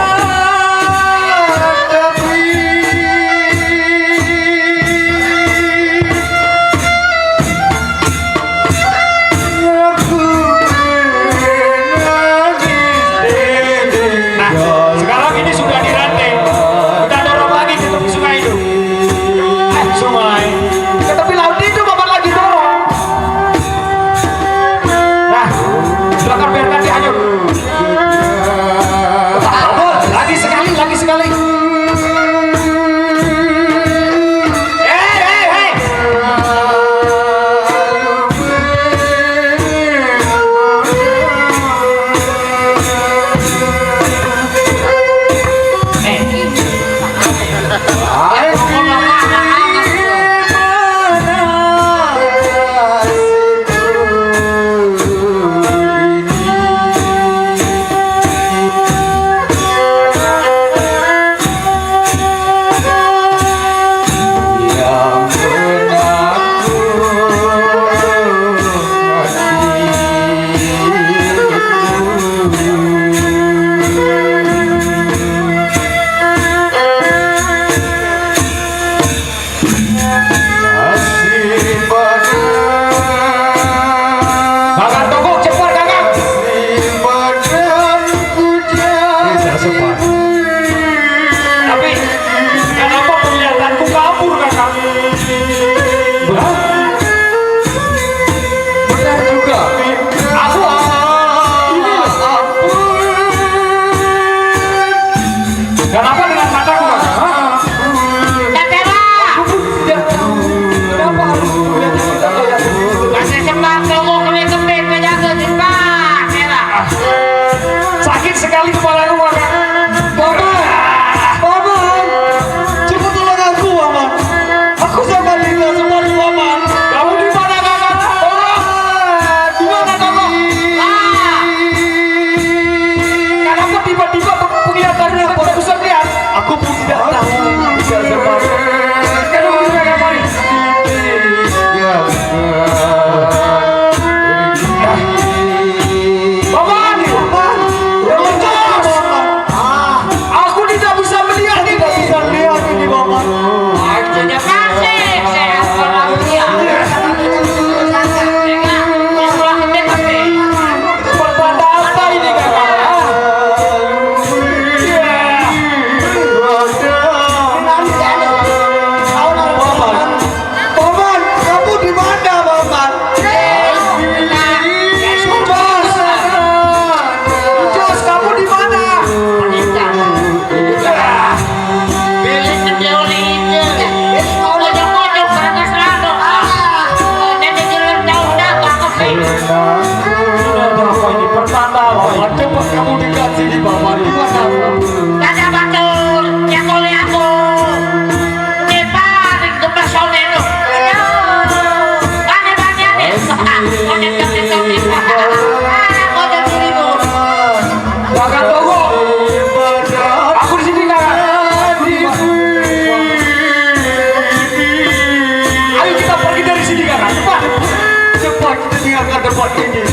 Ke tempat ini.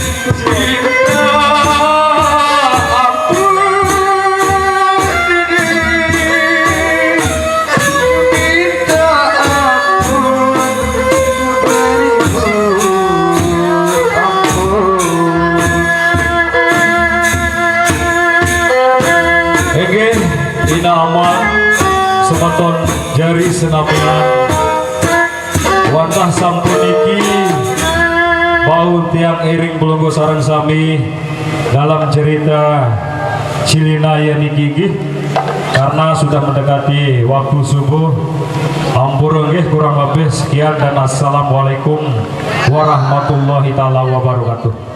Inggih, Ina Ama, semeton jari senamian. Wantah sampun niki bau tiang iring pelungguh sareng sami dalam cerita Cilina ya niki nggih. Karena sudah mendekati waktu subuh, ampura nggih kurang lebih sekian dan assalamualaikum warahmatullahi taala wabarakatuh.